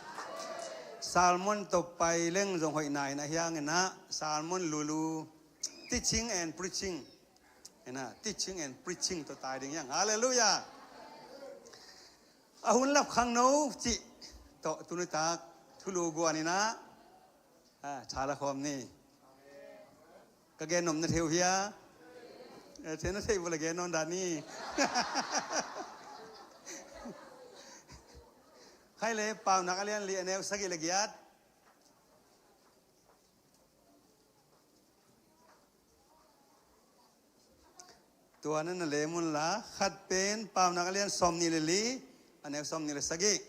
Sermon tawh pai leng zong hoih nai na hiang in ah, sermon lulu, teaching and preaching. Ina, teaching and preaching tawh tai ding hiang. Halleluiah. A hunlap khangno cih tawh tuni tak thulu guan in ah, ah, tha la khawm ni. Ka gen nop na thei uh hia? Eh, thei na thei uh leh gen nawn dah ni. Khai le Paunak a lian li a neu sagih le giat. Tua na na lem un la, khat pen Paunak a lian sawmnih le li, a neu sawmnih le sagih.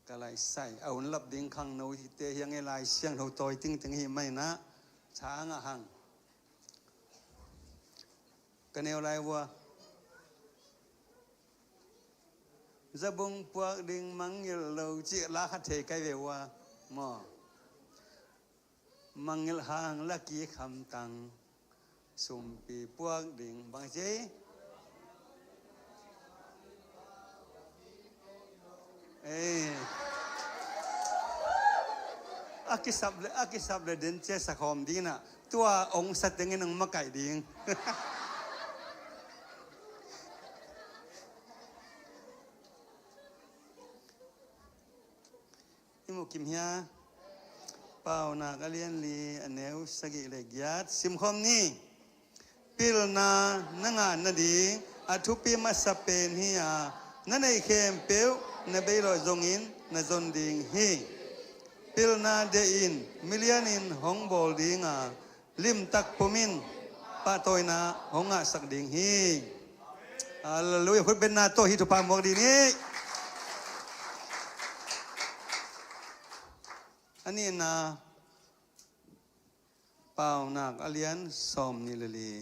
Ka laisai, a hunlap ding khangnote hiang e, Lai Siangtho tawi tingting hi mai na, tha ngah hang. Ka neu lai vua. Zabung puak ding mangngilh lo cih la khat thei kai ve ua maw? Mangngilh hang la kik hamtang, sumpi puak ding bang ci. Ei. A kisap le, a kisap le den cia sakhawm ding na, tua ong sa tengin ong makaih ding. I mu kim hia? Paunak a lian li a neu sagih le giat simkhawm ni. Pilna na ngah nading a thupi masa pen hi a, na neih khempeuh na beilawh zongin na zon ding hi. Pilna deihin milianin hong bawl dinga, limtak pumin pahtawina hong ngahsak ding hi. Halleluiah. Khutbetna tawh hih thupha muak ding hi. A nihna, Paunak a lian sawm nih le li.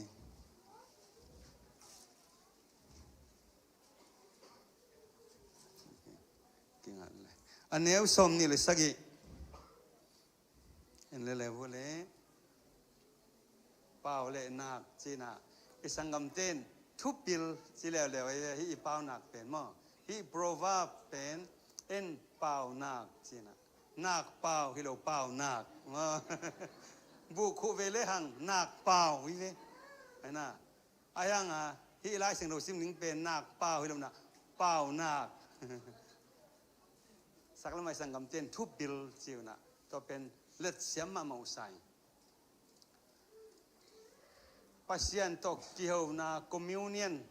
A neu sawm nih le sagih. En le le vua le. Pau le nak cina. I sanggamten thupil ci leuleu, hih i paunak pen maw. Hih proverb pen en paunak cina. Nak pau hi lo, paunak. Buh khuh ve le hang nak pau hi ve. Aina. Ai hanga, hih Lai Siangtho sim ning pen nak pau hi lo na. Paunak. Saklamai sanggamten thupil ciuna. Tua pen let siam mahmah uh sai. Pasian tawh kihona communion,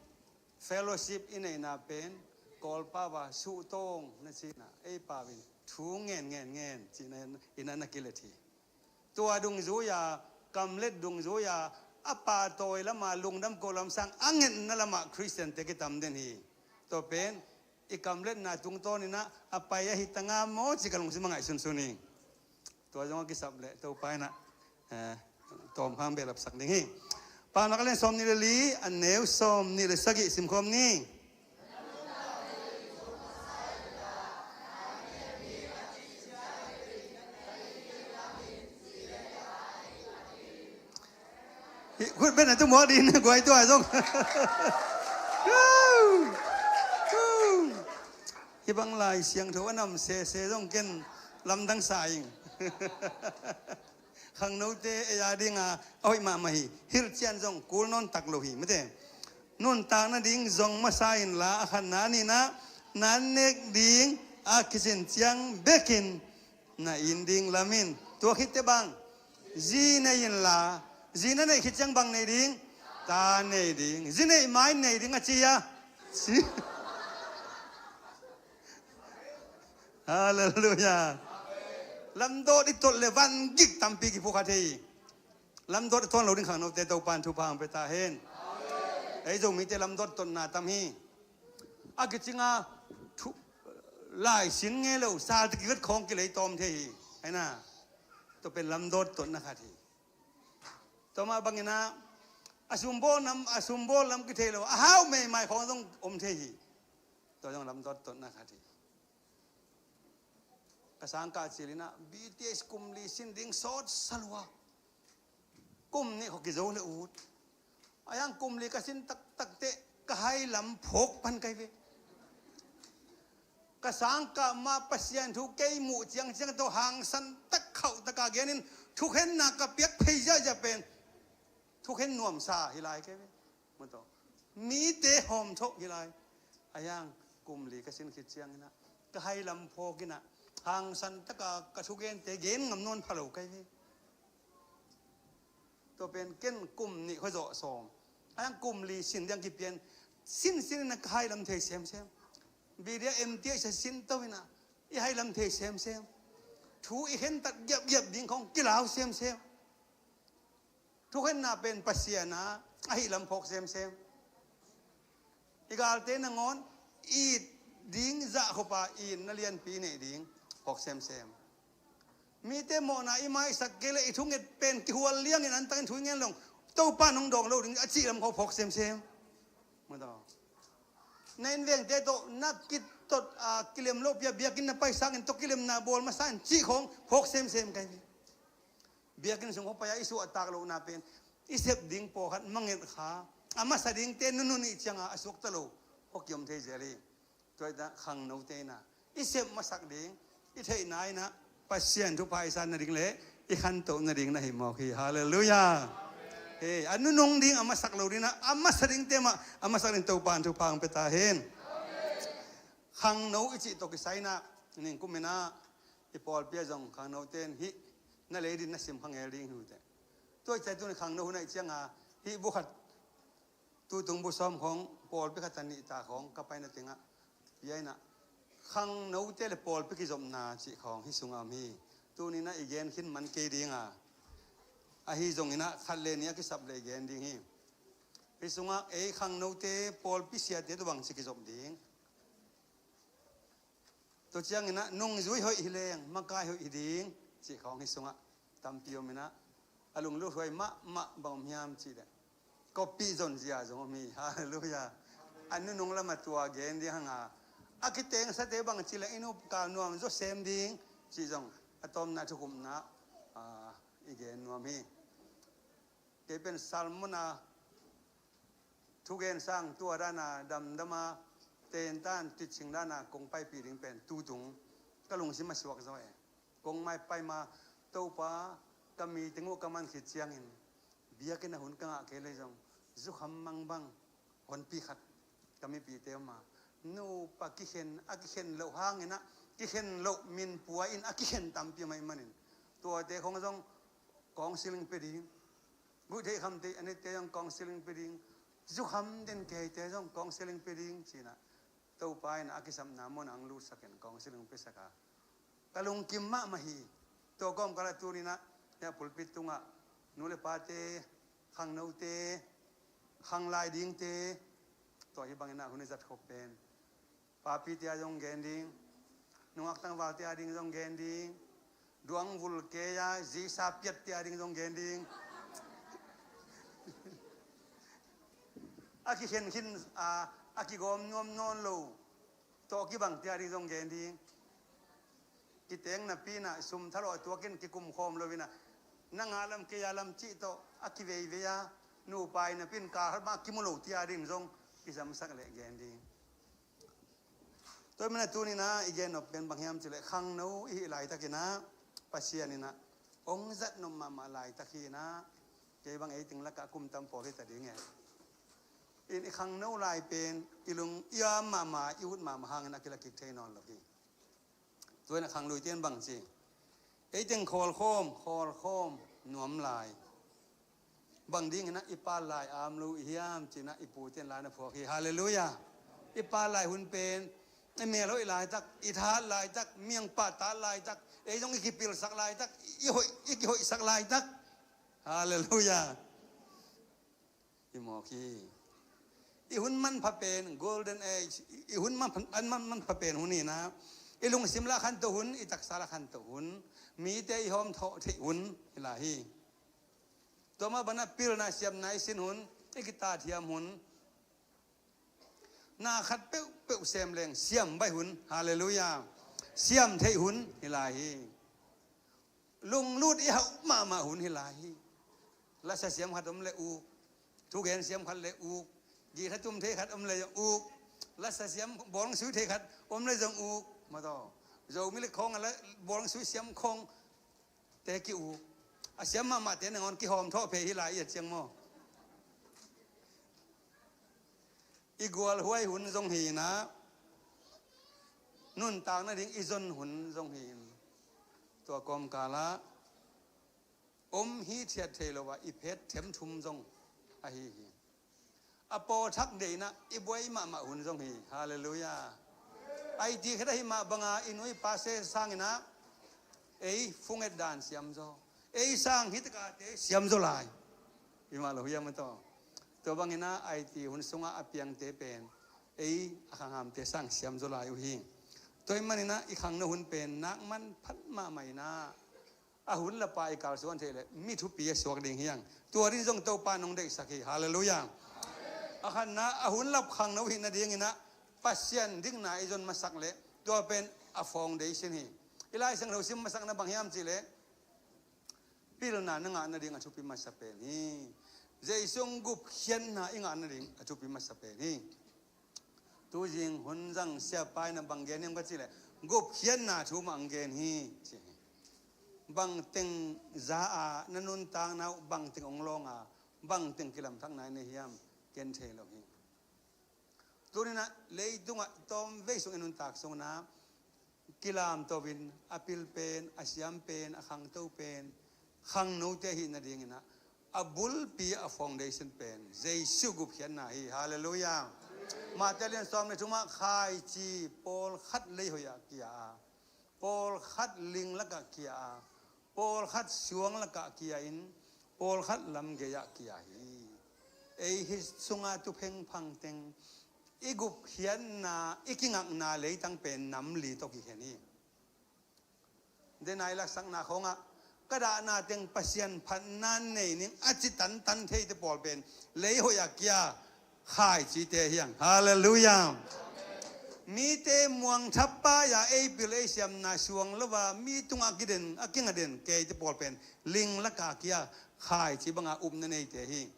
fellowship i neihna pen Kawlpau a suhtawng na cihna, ei pau in thu ngen ngen ngen cihna ina na kilet hi. Tua dungzui-a, kamlet dungzui-a, a pahtawi lama lungdam ko lamsang a ngetna lama Khristiante kitam den hi. Tua pen i kamletna tungtawninah a pai ahi tanga maw ci ka lungsim a ngaihsunsun hi. Tua zong a kisap leh Topa inah, eh, tawm hang behlapsak ding hi. Paunak a lian sawm nih le li, a neu sawm nih le sagih simkhawm ni. Hih khut bena tu muak ding guai tua zong. Hih bang Lai Siangtho a nam sese zong ken lamdang sa ing. Khangnote ei a dinga a hoih mahmah hi. Hilhcian zong kul nawn tak lo hi mate. Nuntak nading zong masa inla, a khatna a nihna, na nek ding a kicin ciang bekin na in ding lamin. Tua khitte bang zi nei inla, zi na neih khit ciang bang nei ding? Ta nei ding. Zi neih mai nei ding a ci a ci. Halleluiah. Lamdawt i tolh le van gik tampi kiphukha thei hi. Lamdawt a tawn lo ding khangnote Topan thupha hong pia ta hen. Ei Zomite lamdawt totna tam hi. A kicinga thu, lai sin nge lo, sal te kivet khawng kilei tawm thei hi. Aina, tua pen lamdawt totna khat hi. Tua mah bangina, a sumbawl nam, a sumbawl lam kithei lo, a hau meimai khawng zong om thei hi. Tua zong lamdawt totna khat hi. Ka sangkah cilina, B T S kum li sin ding sawt salua. Kum nih khaw kizo le ut. A yang kum li ka sin taktak teh ka hai lam phawk pan kai ve. Ka sangkah mah Pasian thu kei muh ciangciang tawh hangsan tak khauh taka genin thukhenna ka piak phei ziahziah pen thukhen nuamsa hi lai kei ve. Mite hawm thok hi lai. A yang kum li ka sin khit cianginah ka hai lam phawkinah hangsan taka ka thugente gen ngam nawn pha lo kai ve. Tua pen ken kum nih khuazawh sawm. A yang kum li sin diang kipian sinsin inah ka hai lam thei semsem. Bidia M T H sin to inah i hai lam thei semsem. Thu i khentat giapgiap ding khawng kilau semsem. Thukhenna pen Pasian a ahi lam phawk semsem. I galte nangawn it ding zahkhuapa itna lianpi i neih ding phawk semsem. Mite mawhna i maisak kei le i thunget pen kihual liangin antakin thu i ngen long Topa nong dawng lo ding a cih lam khawng phawk semsem. Mataw. Na invengte tawh na kitot a kilem lohpi a biakinn na paisangin tawh kilemna bawl masa in cih khawng phawk semsem kai ve. Biakinn sung khuapai a i suahtak lohna pen i sep ding pawlkhat manget kha a masa dingte nunun ih cianga a suakta lo khuakiom thei zel hi. Tua ita khangnote ina i sep masak ding i theihna ina Pasian thupha i san nading le i khantoh nading na hi mawk hi. Halleluiah. He, a nunung ding a masak lo dingna a masa dingte mah a masak ding Topan thupha ang peta hen. Khangno i cih tawh kisai ina ningkum ina i pawlpi a zong khangnote in hih na lei din na sim khangel ding hi uh teh. Tua i cai tuni khangno hun a i cianga hih bu khat tutung bu sawm khawng pawlpi khat a nih ta khawng ka paina tingah pia ina Khangnote le pawlpi kizopna cih khawng hih sungah om hi. Tuni-in ah i gen khin man kei ding a, ahi zongin ah khat le nih a kisap le i gen ding hi. Hih sungah ei khangnote pawlpi siate tawh bangci kizop ding, tua ciangin ah nungzui hoih hi leng makai hoih hi ding cih khawng hih sungah tampi om in ah, a lungluthuai mahmah bang om hiam cih leh, koppih zonzia zong om hi. Halleluiah. A nunung lamah tua gen ding hang a, a kitengsate bangci leh i nup kal nuam zaw sem ding cih zong a tawpna thukhupna, ah, i gen nuam hi. Kei pen sermon a thugen sang tua dan a damdam a, ten tan teaching dan a kong paipih ding pen tutung ka lungsim a suak zaw e. Kong maipai ma, Topa, ka meeting uh ka man khit ciangin biakinn ah hun ka ngah kei leh zong zukham mang bang honpi khat ka mipite om a, nupa kikhen, a kikhen loh hangin ah kikhen loh minpua in a kikhen tampi om ahih manin, tuate khong zong counseling pia ding, guihtheih khamtheih a neite zong counseling pia ding, zukham den keite zong counseling pia ding ci-in ah, Topa in a kisapna mun ah hong lutsak in counseling piasak a, ka lungkim mahmah hi. Tua kawmkal ah tuni-in ah hih pulpit tungah nu le pate, khangnote, khanglai dingte, tua hih bangin ah hun i zat khop pen papite a ding zong gen ding, nungak tangvalte a ding zong gen ding, duangvul kei a zisa piatte a ding zong gen ding, a kikhen khin a, a kigawm nuam nawn lo tawh kibangte a ding zong gen ding. Kiteng napi-in ah sum thalawh tuakin kikum khawm lo-in ah, nang a lam kei a lam cih tawh a kiveivei a, nupa in napi-in kal khat bang a kimu lote a ding zong kizamsak leh gen ding. Tua ahih manin ah tuni-in ah i gen nop pen bang hiam cih leh, khangno i hih laitakin ah Pasian in ah hong zat nop mahmah laitak hi-in ah, kei bang ei teng lakah kum tam pawl hi ta ding e. In i khangno lai pen i lung i am mahmah, i ut mahmah hangin a kila kik thei nawn lo hi. Tua in ah khangluite in bang ci, ei teng khawlkhawm, khawlkhawm nuam lai. Bang dingin ah i pal lai am lo i hiam ci-in ah i pute in la na phuak hi. Halleluiah. I pal lai hun pen i mel hoih laitak, i tha hat laitak, miangpah tat laitak, ei zong i kipilsak laitak, i hoih, i kihoihsak laitak. Halleluiah. I mawk hi. I hun manpha pen golden age, i hun manpha, an man, manpha pen hun hi-in ah, i lungsim la khanto hun, i taksa la khanto hun, mite i hawmthawh theih hun hi lai hi. Tua mah bangin ah pilna siamna i sin hun, i kitathiam hun, na khat peuhpeuh sem leng siam baih hun. Halleluiah. Siam theih hun hi lai hi. Lunglut i hauh mahmah hun hi lai hi. Lasa siam khat om leh uk, thugen siam khat leh uk, guitar tum thei khat om leh zong uk, lasa siam bawlung sui thei khat om leh zong uk. Mataw, Zomi le khawng a la bawlung sui siam khawng te ki-uk. A siam mahmahte nangawn kihawmthawh phei hi lai i a ciang maw. I gualhuai hun zong hi-in ah, nuntak nading i zon hun zong hi-in, tua kawmkal ah om hithiat thei lo a i phet themthum zong ahi hi. A pawlthak deihna i buai mahmah hun zong hi. Halleluiah. Aiti khat ahih mah banga i nu i pate sangin ah ei phone et dan siam zaw, ei sang hi takate siam zaw lai. Hi mah lo hiam, mataw. Tua bangin ah aiti hun sungah a piangte pen ei a khanghamte sang siam zaw lai uh hi. Tua ahih manin ah i khangno hun pen nak manphat mahmah in ah, a hun lapa i kalsuan theih leh mi thupi a suak ding hi hang. Tua ding zong Topa in hong deihsak hi. Halleluiah. A khatna, a hun lap khangno hih nadingin ah Pasian dikna i zon masak leh, tua pen a foundation hi. I Lai Siangtho sim masakna bang hiam cih leh, pilna na ngah nading a thupi masa pen hi. Jesu gupkhiatna i ngah nading a thupi masa pen hi. Tuzing hun zang siapa in ah bang gen hiam ka cih leh, gupkhiatna thu mah hong gen hi, ci hi. Bangteng za a na nuntakna uh bangteng hong lawng a, bangteng kilamthakna i nei hiam gen thei lo hi. Tuni-in ah leitungah tawmvei sung i nuntak sungin ah kilamto in a pil pen, a siam pen, a khangto pen khangnote ahih nadingin ah, a bulpi, a foundation pen Jesu gupkhiatna hi. Halleluiah. Mate lian sawm le thumah khaici pawlkhat leihoih ah kia a, pawlkhat ling lakah kia a, pawlkhat suang lakah kia in, pawlkhat lamgei ah kia hi. Ei hi sunga tu phengphang teng i gupkhiatna, i kingakna leitang pen nam li tawh kikhen hi. Denai laksakna khawngah ka dahna teng Pasian phatna nei ning a ci tantan theite pawl pen leihoih a kia khaicite hiang. Halleluiah. Mite muang thapai a ei pil ei siamna suang lo a mi tungah kiden a kinga den keite pawl pen ling laka kia khaici banga upna neite hi.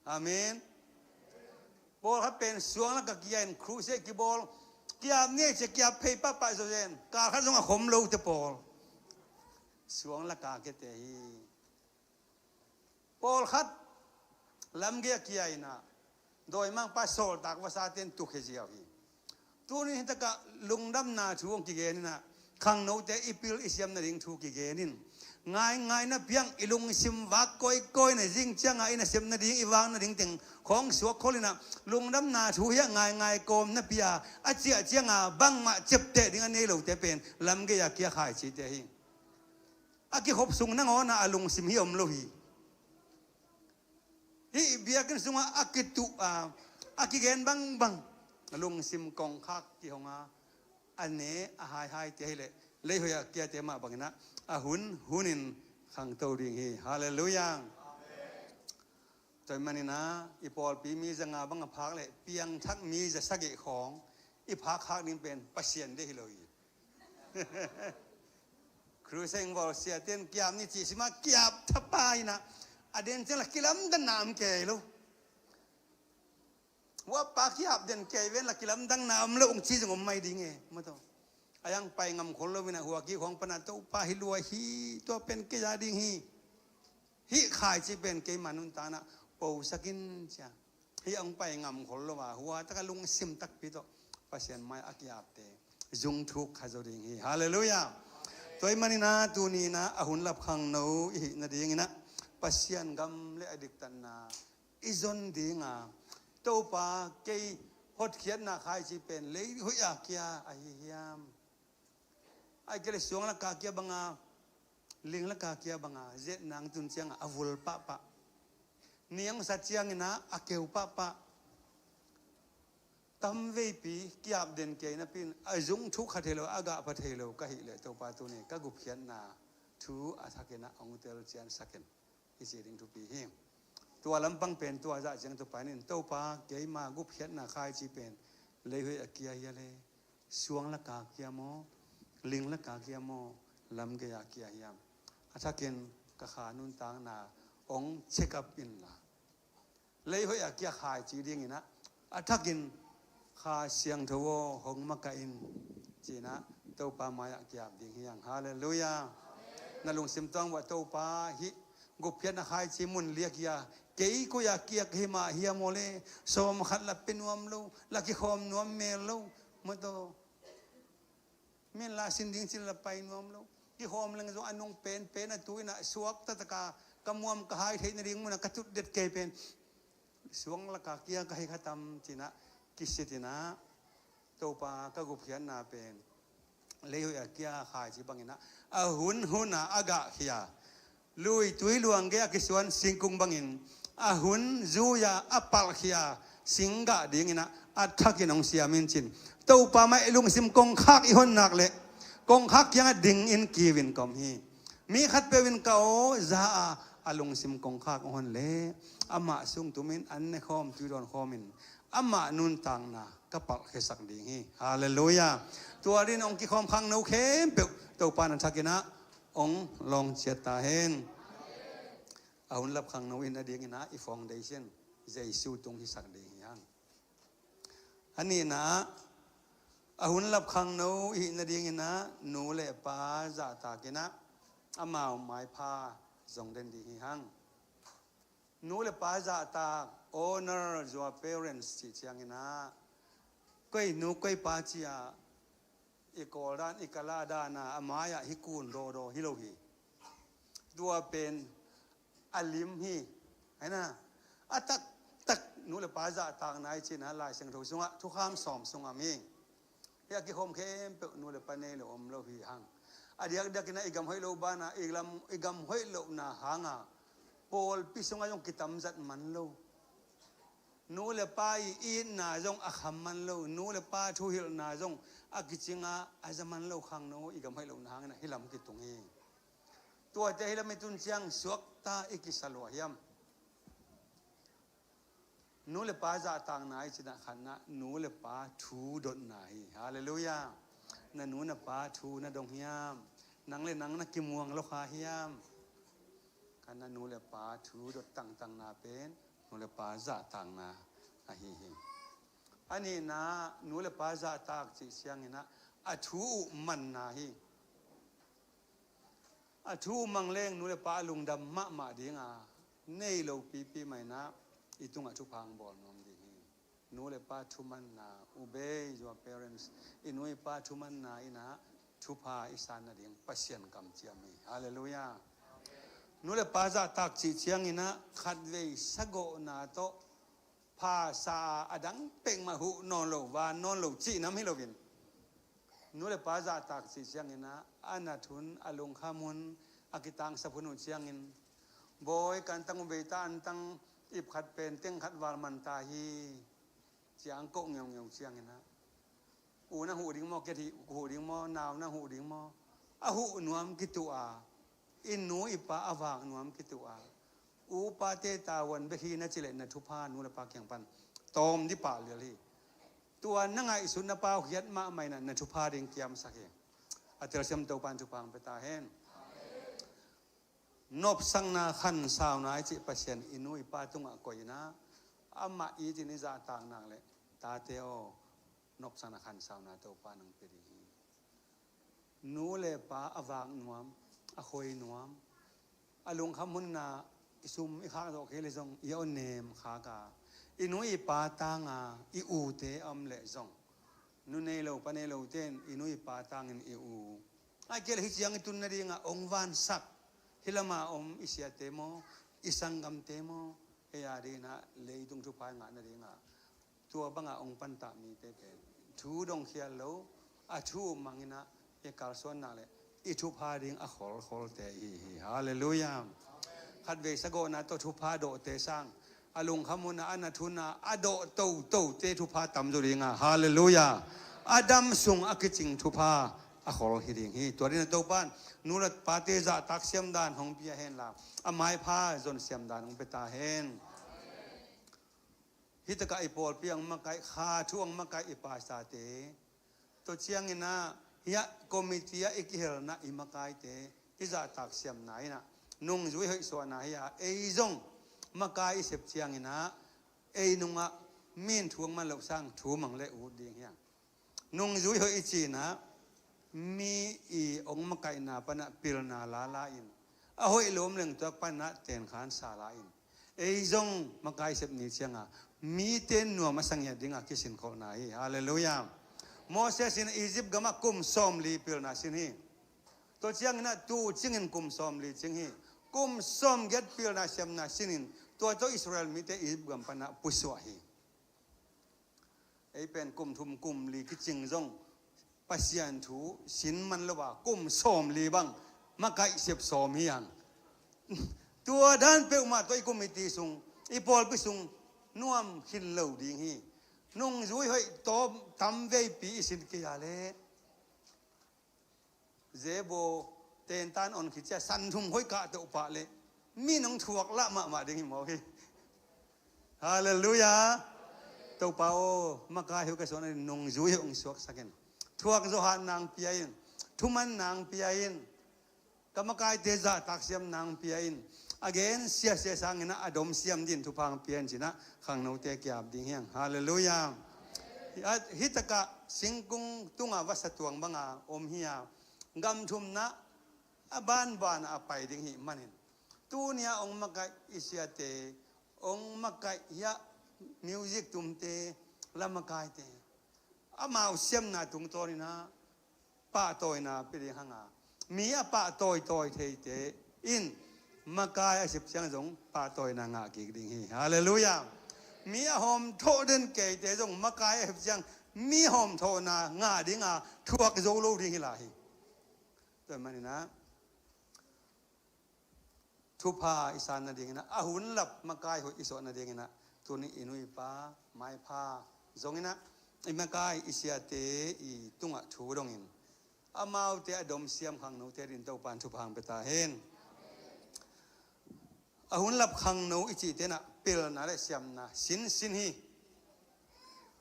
Amen. Pawlkhat pen suang laka kia in crusade kibawl, kiap ni cia kiap phei pahpah zawzen, kalkhat zong a khom lote pawl suang laka kiate hi. Pawlkhat lamgei a kia inah dawimangpa sawltak vasaten tukhia ziau hi. Tunin hitakah lungdamna thu hong kigen inah khangnote i pil i siam nading thu kigen in, ngaingai na piang i lungsim vak kawikawi na zing cianga i nasep nading i vak nading teng khawng suak khol inah lungdamna thu hiah ngaingai kawm na pia a ciah cianga bangmah ciapteh ding a nei lote pen lamgei a kia khaicite hi. A kikhop sung nangawnah a lungsim hi om lo hi. Hih biakinn sungah a kituh a, a kigen bangbang lungsim kongkhak kihonga a ne a haihaite hileh leihoih a kiate mah banginah a hun hunin khangto ding hi. Halleluiah. Tua hi maninah i pawlpi mi za nga bang a phak leh piangthak mi za sagih khawng i phakkhak ding pen Pasian deih hi lo hi. Crusade ing vawl siaten kiap ni cih sima kiap thapa inah a den ciang la kilamdanna om kei lo. Huapa kiap den kei ven la kilamdanna om lo ung ci zong om mai ding e. Mato a yang pai ngam khol lo inah huaki khawng pana Topa hi lua hi, tua pen kei a ding hi. Hih khaici pen keima nuntakna posakin cia. Hih a hong pai ngam khol lo a hua taka lungsim takpi tawh Pasian mai a kiapte zungthuk kha zo ding hi. Halleluiah. Tua hi maninah tuninah a hun lap khangno i hih nadinginah Pasian gam le a diktatna i zon dinga Topa kei hotkhiatna khaici pen leihoih a kia ahi hiam? Ai kei le suang laka kia banga, ling laka kia banga zetnang tun cianga a vul pahpah, niang sa cianginah a keu pahpah. Tamveipi kiap den kei napin a zung thuk kha thei lo, a gah pha thei lo ka hih leh Topa tuni ka gupkhiatna thu a thakinah hong tel ciansakin i ci ding thupi hi. Tua lampang pen tua zah ciang Topa in Topa keima gupkhiatna khaici pen leihoih a kia hia le suang laka kia maw, ling laka kia maw, lamgei a kia hiam? A thakin ka kha nuntakna hong check up inla leihoih a kia khaici dinginah a thakin Kha Siangtho aw hong makaih in cinah Topa mai-ah kiap ding hiang. Halleluiah. Na lungsim tuang buah Topa hih gupkhiatna khaici mun liak hia, kei koi-ah kiak himah hiam aw le, sawm khat la pia nuam lo, la kikhawm nuam mel lo. Mataw min la sin ding cin la pai nuam lo. Kihawm leng zong a nung penpen a tu inah suak taktak a ka muam ka hai theih nading munah ka tutdet kei pen suang laka kia ka hi kha tam cinah kisit inah Topa ka gupkhiatna pen leihoih a kia khaici banginah a hun huna a gahkhia lui tui luang gei a kisuan singkung bangin a hun zui-a a palhkhia singgah dinginah a thakin hong siam in cin. Topa mah i lungsim kongkhak i hon nak leh kongkhak kiangah dingin kiu in ka om hi. Mi khatpeuh in ka aw za a a lungsim kongkhak hong hon leh amah sung tumin an nekhawm tui dawnkhawmin amah nuntakna ka palhkhiasak ding hi. Halleluiah. Tua din hong kikhawm khangno khempeuh Topa na thakinah hong lawng ciat ta hen. A hun lap khangno in a dinginah i foundation Jesu tung hisak ding hi hang. A nihna ah a hun lap khangno i hih nadinginah nu le pa zahtakinah amau maipha zong den ding hi hang. Nu le pa zahtak, honor your parents cih cianginah koi nu koi pa cia i kawl dan i kala dana a mai-ah hi kun dawdaw hi lo hi. Tua pen a lim hi. Aina a taktak Nu le pa zahtakna i cihna Lai Siangtho sungah thukham sawm sungah mi hi. A kikhawm khempeuh nu le pa nei lo om lo hi hang. A diakdiakin ah i gam hoih lo banah i lam, i gam hoih lohna hanga pawlpi sungah zong kitamzat man lo. Nu le pa i itna zong a kham man lo. Nu le pa thuhilhna zong a kicinga a za man lo khangno i gam hoih lohna hangin ah hih lam kitung hi. Tuate hih lam i tun ciang suakta i kisa lua hiam? Nu le pa zahtakna i cihna khatna nu le pa thu dotna hi. Halleluiah. Na nu na pa thu na dong hiam? Nang le nang na kimuang lo kha hiam? Khatna nu le pa thu dot tangtangna pen nu le pa zahtakna ahi hi. A nihna nu le pa zahtak cih ciangin ah a thu uh manna hi. A thu uh mang leng nu le pa a lungdam mahmah dinga nei lo pipi mah inah i tungah thupha ang bawl nuam ding hi. Nu le pa thumanna, obey your parents. I nu i pa thumanna inah thupha i san nading Pasian kamciam hi. Halleluiah. Nu le pa zahtak cih cianginah khatvei sagawhna tawh phasa a dang pekmah huh nawn lo, van nawn lo cih nam hi loin nu le pa zahtak cih cianginah a nat hun, a lungkham hun, a kitangsap hun uh ciangin, bawi, ka antang uh beita, antang ip khat pen teng khat val man ta hi, ciang koh ngeungeu cianginah u na huh ding maw, ket hi huh ding maw, nau na huh ding maw, a huh nuam kituh a, i nu i pa a vak nuam kituh a, upate tavuan bek hi na cileh na thupha nu le pa kiang pan tawm dih pah lial hi. Tua na ngaihsutna pau khiat mahmah inah na thupha ding kiamsak hi. A telsiam Topan thupha ang pia ta hen. Nopsakna khansauna i cih Pasian i nu i pa tungah koihna amah i cin i zahtak nak le tate aw, nopsakna khansauna Topa nang pia ding hi. Nu le pa a vak nuam, a khoi nuam, a lungkham hunna i sum i khak zawh kei le zong i aw nem khak a, i nu i pa tanga i ute a om leh zong nu nei lo pa nei lo ten i nu i pa tangin i u a kial hi ciang i tun nadinga ong vansak hi lama om i siate maw, i sanggamte maw, ei a dinah leitung thupha i ngah nadinga tua banga ong pantah mite pen thu dongkhial lo, a thu manginah i kalsuanna le i thupha ding a kholkholte ihi hi. Halleluiah. Khatvei sagawhna tawh thupha dawhte sang a lungkham huna a nat huna a dawh totote thupha tamzaw dinga, halleluiah, a dam sung a kicing thupha a khol hi ding hi. Tua dinah Topan nu le pate zahtak siamdan hong pia henla a maipha zon siamdan hong pia ta hen. Hitakah i pawlpi ang makaih, kha thu ang makaih i pasate, tua cianginah hiah committee ah i kihelna i makaite i zahtak siamna inah nungzui hoih suahna hi a, ei zong makai i sep cianginah ei nungah min thu ang man loh sang thu mang le ut ding hiang. Nungzui hoih i cinah mi i ong makaihna panah pilna lala in, a hoih lawm leng tuak panah tenkhan sa la in, ei zong makai sep ni cianga mite nuam a sangiat dinga kisinkholhna hi. Halleluiah. Moses in Egypt gamah kum sawmli pilna sin hi. Tua cianginah tu cingin kum sawmli cing hi. Kum sawmgiat pilna siamna sinin tua tawh Israel mite Egypt gam panah pusuah hi. Ei pen kum thum kum li kicing zong Pasian thu sin man lo a kum sawmli bang makaih sep sawm hi ang. Tua dan peuhmah tawh i committee sung, i pawlpi sung nuam khin lo ding hi. Nungzui hoih tawm tam veipi i sin kei a leh Zebo tentan on khit cia san thum hoih kah teuh pah leh mi nong thuak lah mahmah ding hi maw hi. Halleluiah. Topa aw, makai hoih ka suan a nungzui hoih hong suaksakin, thuak zawhat nang pia in, thuman nang pia in, ka makaite zahtak siam nang pia in, a gen siasia sangin a dom siam din thupha ang pia in cinah khangnote kiap ding hiang. Halleluiah. Hitakah singkung tunga vasa tuang banga om hi a, gam thumna a banbana a pai ding hih manin tunia ong makaih i siate, ong makaih hiah music tumte, lamakaite amau siamna tungtawninah pahtawina pia ding hanga, mi a pahtawi tawi theite in makai a sip ciang zong pahtawina ngah kik ding hi. Halleluiah. Mi a hawmthawh den keite zong makai a hep ciang mi hawmthawhna ngah dinga thuak zo lo ding hi lai hi. Tua maninah thupha i san nadinginah, a hun lap makai hoih i suah nadinginah, tuni i nu i pa maipha zonginah i makai i siate i tungah thu dongin amaute a dom siam khangnote din Topan thupha hong pia ta hen. A hun lap khangno i cih tenah pilna le siamna sinsin hi.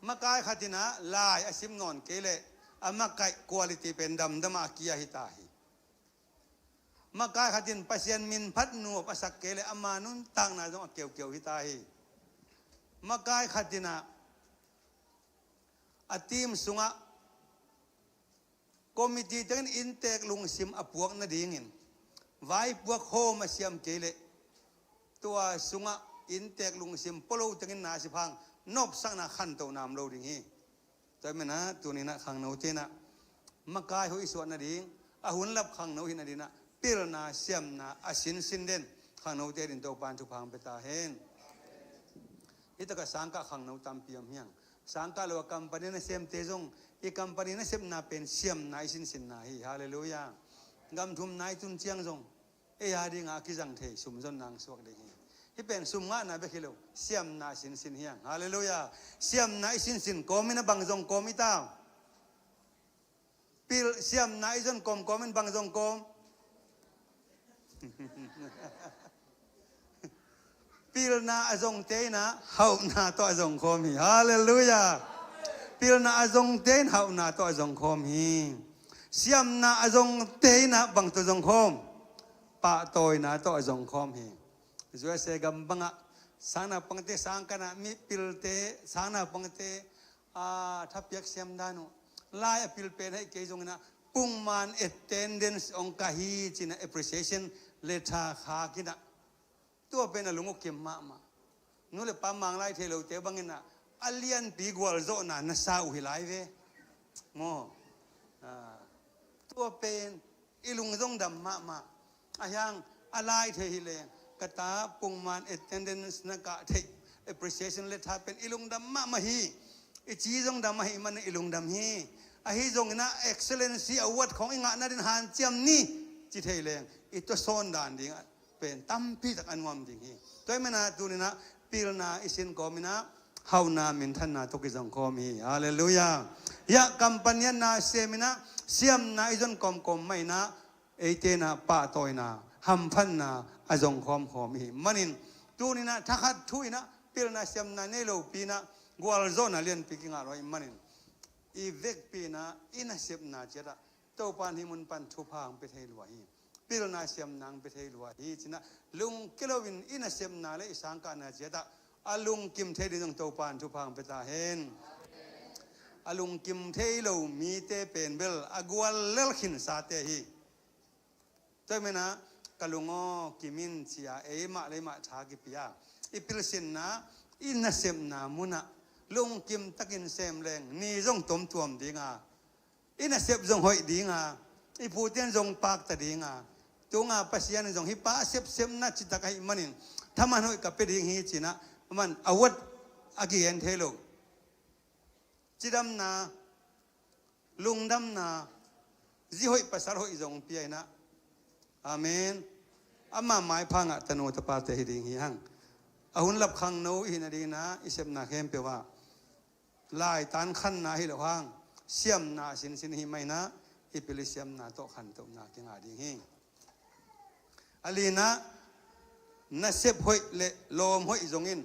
Makai khatinah lai a sim nawn kei leh a makaih quality pen damdama a kia hi ta hi. Makai khatin Pasian min phat nuap a sak kei leh ama nuntakna zong a keukeu hi ta hi. Makai khatinah a team sungah committee tengin inntek lungsim a puak nadingin vaipuak hawm a siam kei leh tua sungah inntek lungsim polo tengin na a si phang nopsakna khantohna om lo ding hi. Tua hi menah tuninah khangno tenah makai hoih i suah nading, a hun lap khangno hi nadinah pilna siamna a sinsin den khangnote din Topan thupha hong pia ta hen. Hi takah sangkah khangno tampi om hiang. Sangkah lo a company nasemte zong i company nasepna pen siamna i sinsinna hi. Halleluiah. Gam thumna i tun ciang zong ei a dinga a kizang thei sum zonna hong suak ding hi. Hih pen sum ngahna bek hi lo, siamna sinsin hiang. Halleluiah. Siamna i sinsin kawmin a bang zong kawm i ta. Pil siamna i zon kawmkawm in bang zong kawm. Pilna a zongte inah hauhna tawh a zong khawm hi. Halleluiah. Pilna a zongte in hauhna tawh a zong khawm hi. Siamna a zongte inah bang tawh zong khawm? Pahtawina tawh a zong khawm hi. U S A gam bangah sangnaupangte sangkanah mipilte sangnaupangte a thapiak siam dan uh. Lai a pil pen hei kei zonginah pungman attendance ong ka hi cinah appreciation letter khakinah tua pen a lung uh kim mahmah. Nu le pa Manglai thei lote banginah a lianpi gualzawhna na sa uh hi lai ve. Maw? Ah, tua pen i lung zong dam mahmah. A hiang a lai thei hi leng ka ta pungman attendance na kah theih appreciation letter pen i lungdam mahmah hi. I ci zong dam ahi manah i lungdam hi. Ahi zonginah excellency award khong i ngahna din hanciam ni ci thei leng i tuasawn dan dingah pen tampi tak a nuam ding hi. Tua hi menah tuninah pilna i sin kawminah hauhna minthanna tawh kizong khawm hi. Halleluiah. Hiah kampaniatna seminah siamna i zon kawmkawm mah inah eite inah pahtawina hamphatna a zong khawmkhawm hi manin tuninah thakhat thu inah pilna siamna nei lopi inah gualzawhna lianpi kingah lua hi manin i vekpi inah i nasepna ciatah Topan hih mun pan thupha ang pia thei lua hi. Pilna siamna ang pia thei lua hi cinah lungke loin i nasepna le i sangkahna ciatah a lungkim thei ding zong Topan thupha ang pia ta hen. A lungkim thei lo mite pen bel a gual lel khinsate hi. Tua hi menah ka lung aw kim in cia ei mah le mah tha kipia i pilsinna i nasepna munah lungkim takin sem leng ni zong tomtuam dinga i nasep zong hoih dinga i puten zong pakta dinga tunga Pasian in zong hih pa a sepsepna citak ahi manin thaman hoih ka pia ding hi cinah man award a kigen thei lo. Cidamna, lungdamna, zi hoih pasal hoih zong pia inah. Amen. Ama maipha ngah tanu tapate hi ding hi hang. A hun lap khangno i hihna dinginah i sepna khempeuh ah laitan khanna hi lo hang siamna sinsin hi mah inah i pil i siamna tawh khantohna kingah ding hi. A linah nasep hoih le lawm hoih zongin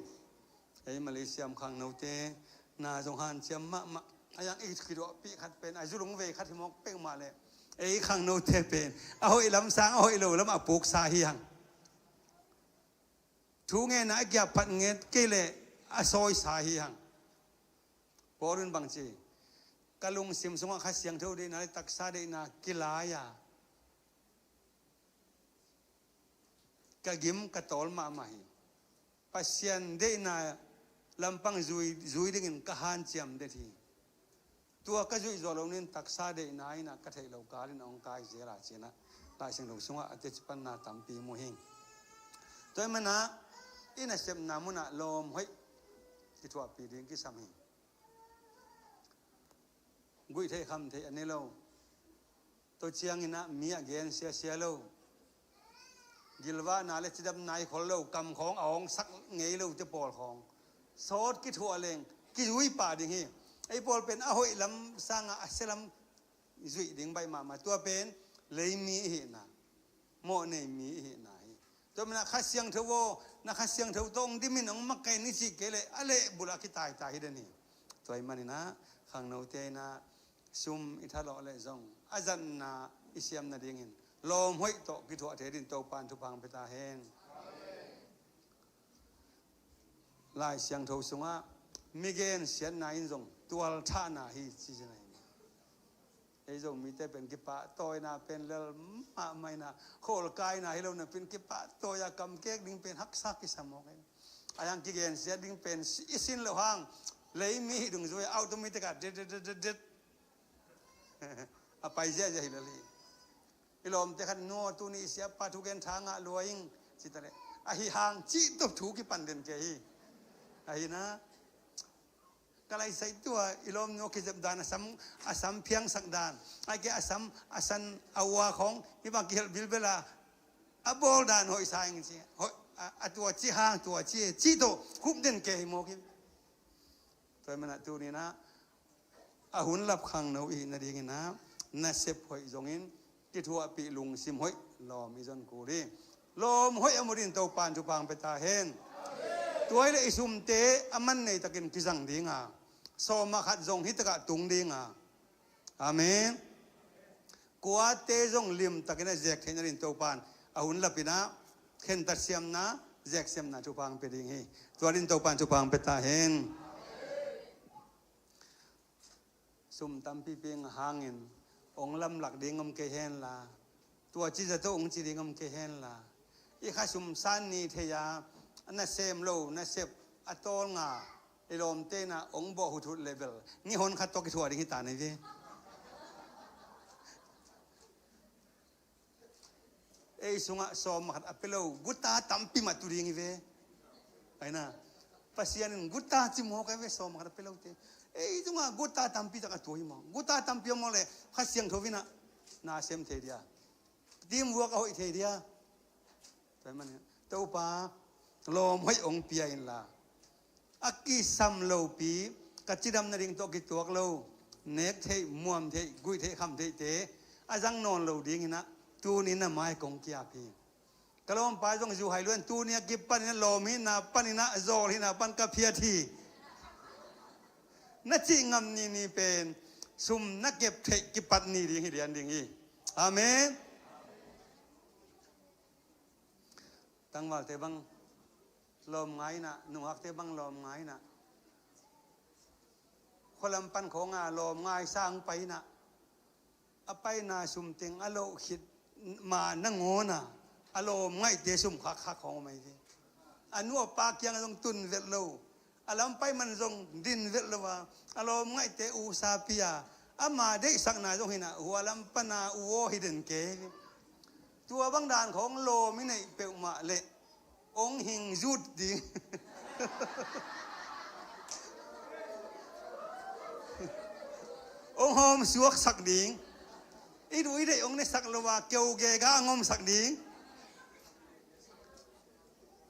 ei Malaysia khangnote na zong hanciam mahmah a yang i kiduahpih khat pen a zulung vei khat hi mawk peuhmah le ei khangnote pen a hoih lam sang a hoih lo lam a puksa hi hang. Thu ngenna a giap phat nget kei le a sawisa hi hang. Paul in bangci ka lungsim sungah Kha Siangtho deihna le taksa deihna kilai a ka gim ka tawl mahmah hi. Pasian deihna lampang zui, zui dingin ka hanciam det hi. Tua ka zuih zuah lo nin taksa deihna inah ka theih lo kalin a hong kai zel a cinah Laisiangtho sungah a teci panna tampi mu hi. Tua hi manah i nasepna munah lawm hoih kithuahpih ding kisam hi. Guih theih kham theih a nei lo. Tua ciangin ah mi a gen siasia lo. Gilvahna le cidamna hi khol lo, kam khawng a hong sak ngei lo te pawl khawng. Sawt kithuah leng kizui pah ding hi. Ei pawl pen a hoih lam sangah a sia lam zuih ding baih mahmah. Tua pen lei mi i hihna, mawh nei mi i hihna hi. Tua manin ah Kha Siangtho aw, na Kha Siangtho tawh hong dimin hong makaih ni cih kei leh a lehbulh a kitaitai hi den hi. Tua ahih manin ah khangnote in ah sum i thalawh leh zong a zatna i siam nadingin lawm hoih tawh kithuah thei dingin Topa'n thupha hong pia ta hen. Lai Siangtho sungah mi gensiatna in zong tualthahna hi ci-in ah hi. Ei Zomite pen kipahtawina pen lel mahmah in ah, khawlkaina hi lo napi-in kipahtawia kamkek ding pen haksa kisam mawk hi. A hiang kigensiat ding pen i sin loh hang lei mi hih dungzui-a automatic ah det det det det det a pai ziahziah hi lel hi. I lawmte khat, "No, tuni i siapa thugen tha ngah lua ing," ci ta leh, "Ahi hang," cih tawh thu kipan den kei hi. Ahi na, ka laisai tua i lawmnu kizep dan, a sam, a sam phiangsak dan, ahih kei a sam, a san, a ua khawng hih bang kihelh bilbel a, a bawl dan hoihsa ing ci. Hoih, a, a tua ci hang, tua ci, cih tawh khup den kei hi mawk hi. Tua ahih manin ah tuni-in ah a hun lap khangno i hih nadingin ah nasep hoih zongin kithuahpih lungsim hoih lawm i zon kul hi. Lawm hoih a mu dingin Topa'n thupha hong pia ta hen. Tua hi leh i sumte a man nei takin kizang ding a, sawm ah khat zong hi takah tung ding a. Amen. Kuate zong limtakin a zek theih nadingin Topa'n a hun lapin ah khentat siamna, zek siamna thupha hong pia ding hi. Tua dingin Topa'n thupha hong pia ta hen. Sum tampi piak hangin hong lamlak ding om kei hen la, tua ci zato hong ci ding om kei hen la, i kha sum san ni thei-a, a nasem lo nasep a tawlnga i lawmte in ah hong bawh huthut leh bel ngi hon khat tawh kithuah ding hi ta na hi ve. Ei sungah sawm ah khat a pia lo guta tampi mah tu ding hi ve. Ahi na, Pasian in guta ci mawk ahi ve, sawm ah khat a pia lote. Ei sungah guta tampi tak a tu hi maw. Guta tampi a om leh Kha Siangtho in ah na sem thei dia, teamwork a hoih thei dia. Tua ahih manin Topa lawm hoih hong pia inla, a kisam lopi, ka cidam nading tawh kituak lo, nek theih, muam theih, guih theih, kham theihte a zang nawn lo dingin ah tuni-in na mai kong kiap hi. Ka lawmpa zong zu hai luan, tuni a kipanin ah lawm hihna panin ah zawl hihna pan ka phiat hi. Na cih ngam ni ni pen sum na kep theih kipat ni ding hi lian ding hi. Amen. Tangvalte bang lawm ngai in ah, nungakte bang lawm ngai in ah, khualam pan khawng a lawm ngai sang pai in ah, a paina sum teng a loh khit ma nangawn a, a lawm ngaihte sum khakkhak khawng om ahi ve. A nu a pa kiang zong tun velh lo, a lam pai man zong din velh lo a, a lawm ngaihte usapi a, ama deihsakna zong hi in ah, hua lam pan a u aw hi den kei. Tua bang dan khawng lawm i neih peuhmah leh hong hing zut ding. Hong hawm suaksak ding. I duh i daih hong nesak lo a, keu gega hong omsak ding.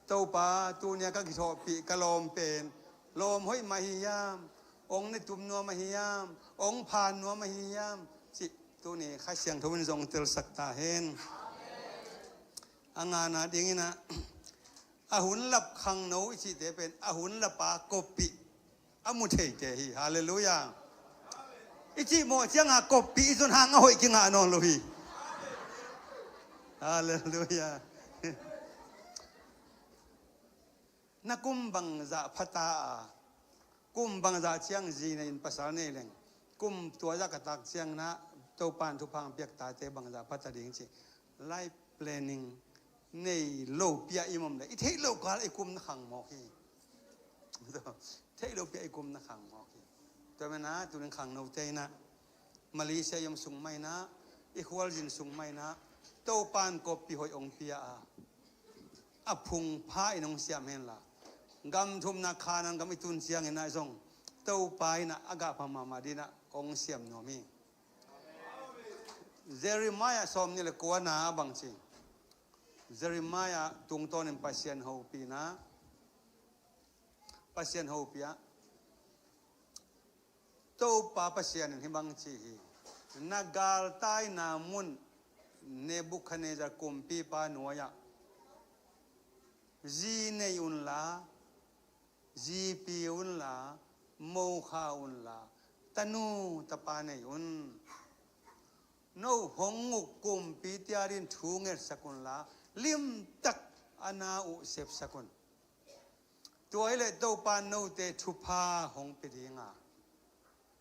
Topa, tuni a ka kithawhpih ka lawm pen lawm hoih mah hi hiam? Hong ne tum nuam ahi hiam? Hong phan nuam ahi hiam? Cih tuni Kha Siangtho in zong telsak ta hen. A ngana dingin ah, a hun lap khangno i cihte pen a hun lap a koppih a mu theite hi. Halleluiah. I cih mawh ciang a koppih i zon hang a hoih kingah nawn lo hi. Halleluiah. Na kum bangzah phata a, kum bangzah ciang zi nei in pasal nei leng, kum tua zah ka tak ciang na Topa'n thupha hong piak tate bangzah phata ding cih life planning nei lo pia i mom le, i theih lo kal i kum na khang mawk hi. Theih lo pia i kum na khang mawk hi. Tua mena tuning khangnote in ah Malaysia i om sung mah in ah, i khualzin sung mah in ah, Topa'n koppih hoih hong pia a, a phungpha in hong siam hen la, Gam thumna Khanaan gam i tun ciangin ah zong Topa in ah a gahpha mahmah dingin ah hong siam nuam hi. Jeremiah sawmnih le kuana ah bang ci? Jeremiah tungtawnin Pasian hopihna, Pasian hopih ah Topa Pasian in hih bang ci hi. Na galtaina mun Nebukhadnezzar kumpipa nuai-ah zi nei unla, zipi unla, mokha unla, tanu tapa nei un. No hong uk kumpite adingin thu ngetsak unla, limtak a na uh sepsak un. Tua hileh Topa note thupha hong pia ding a,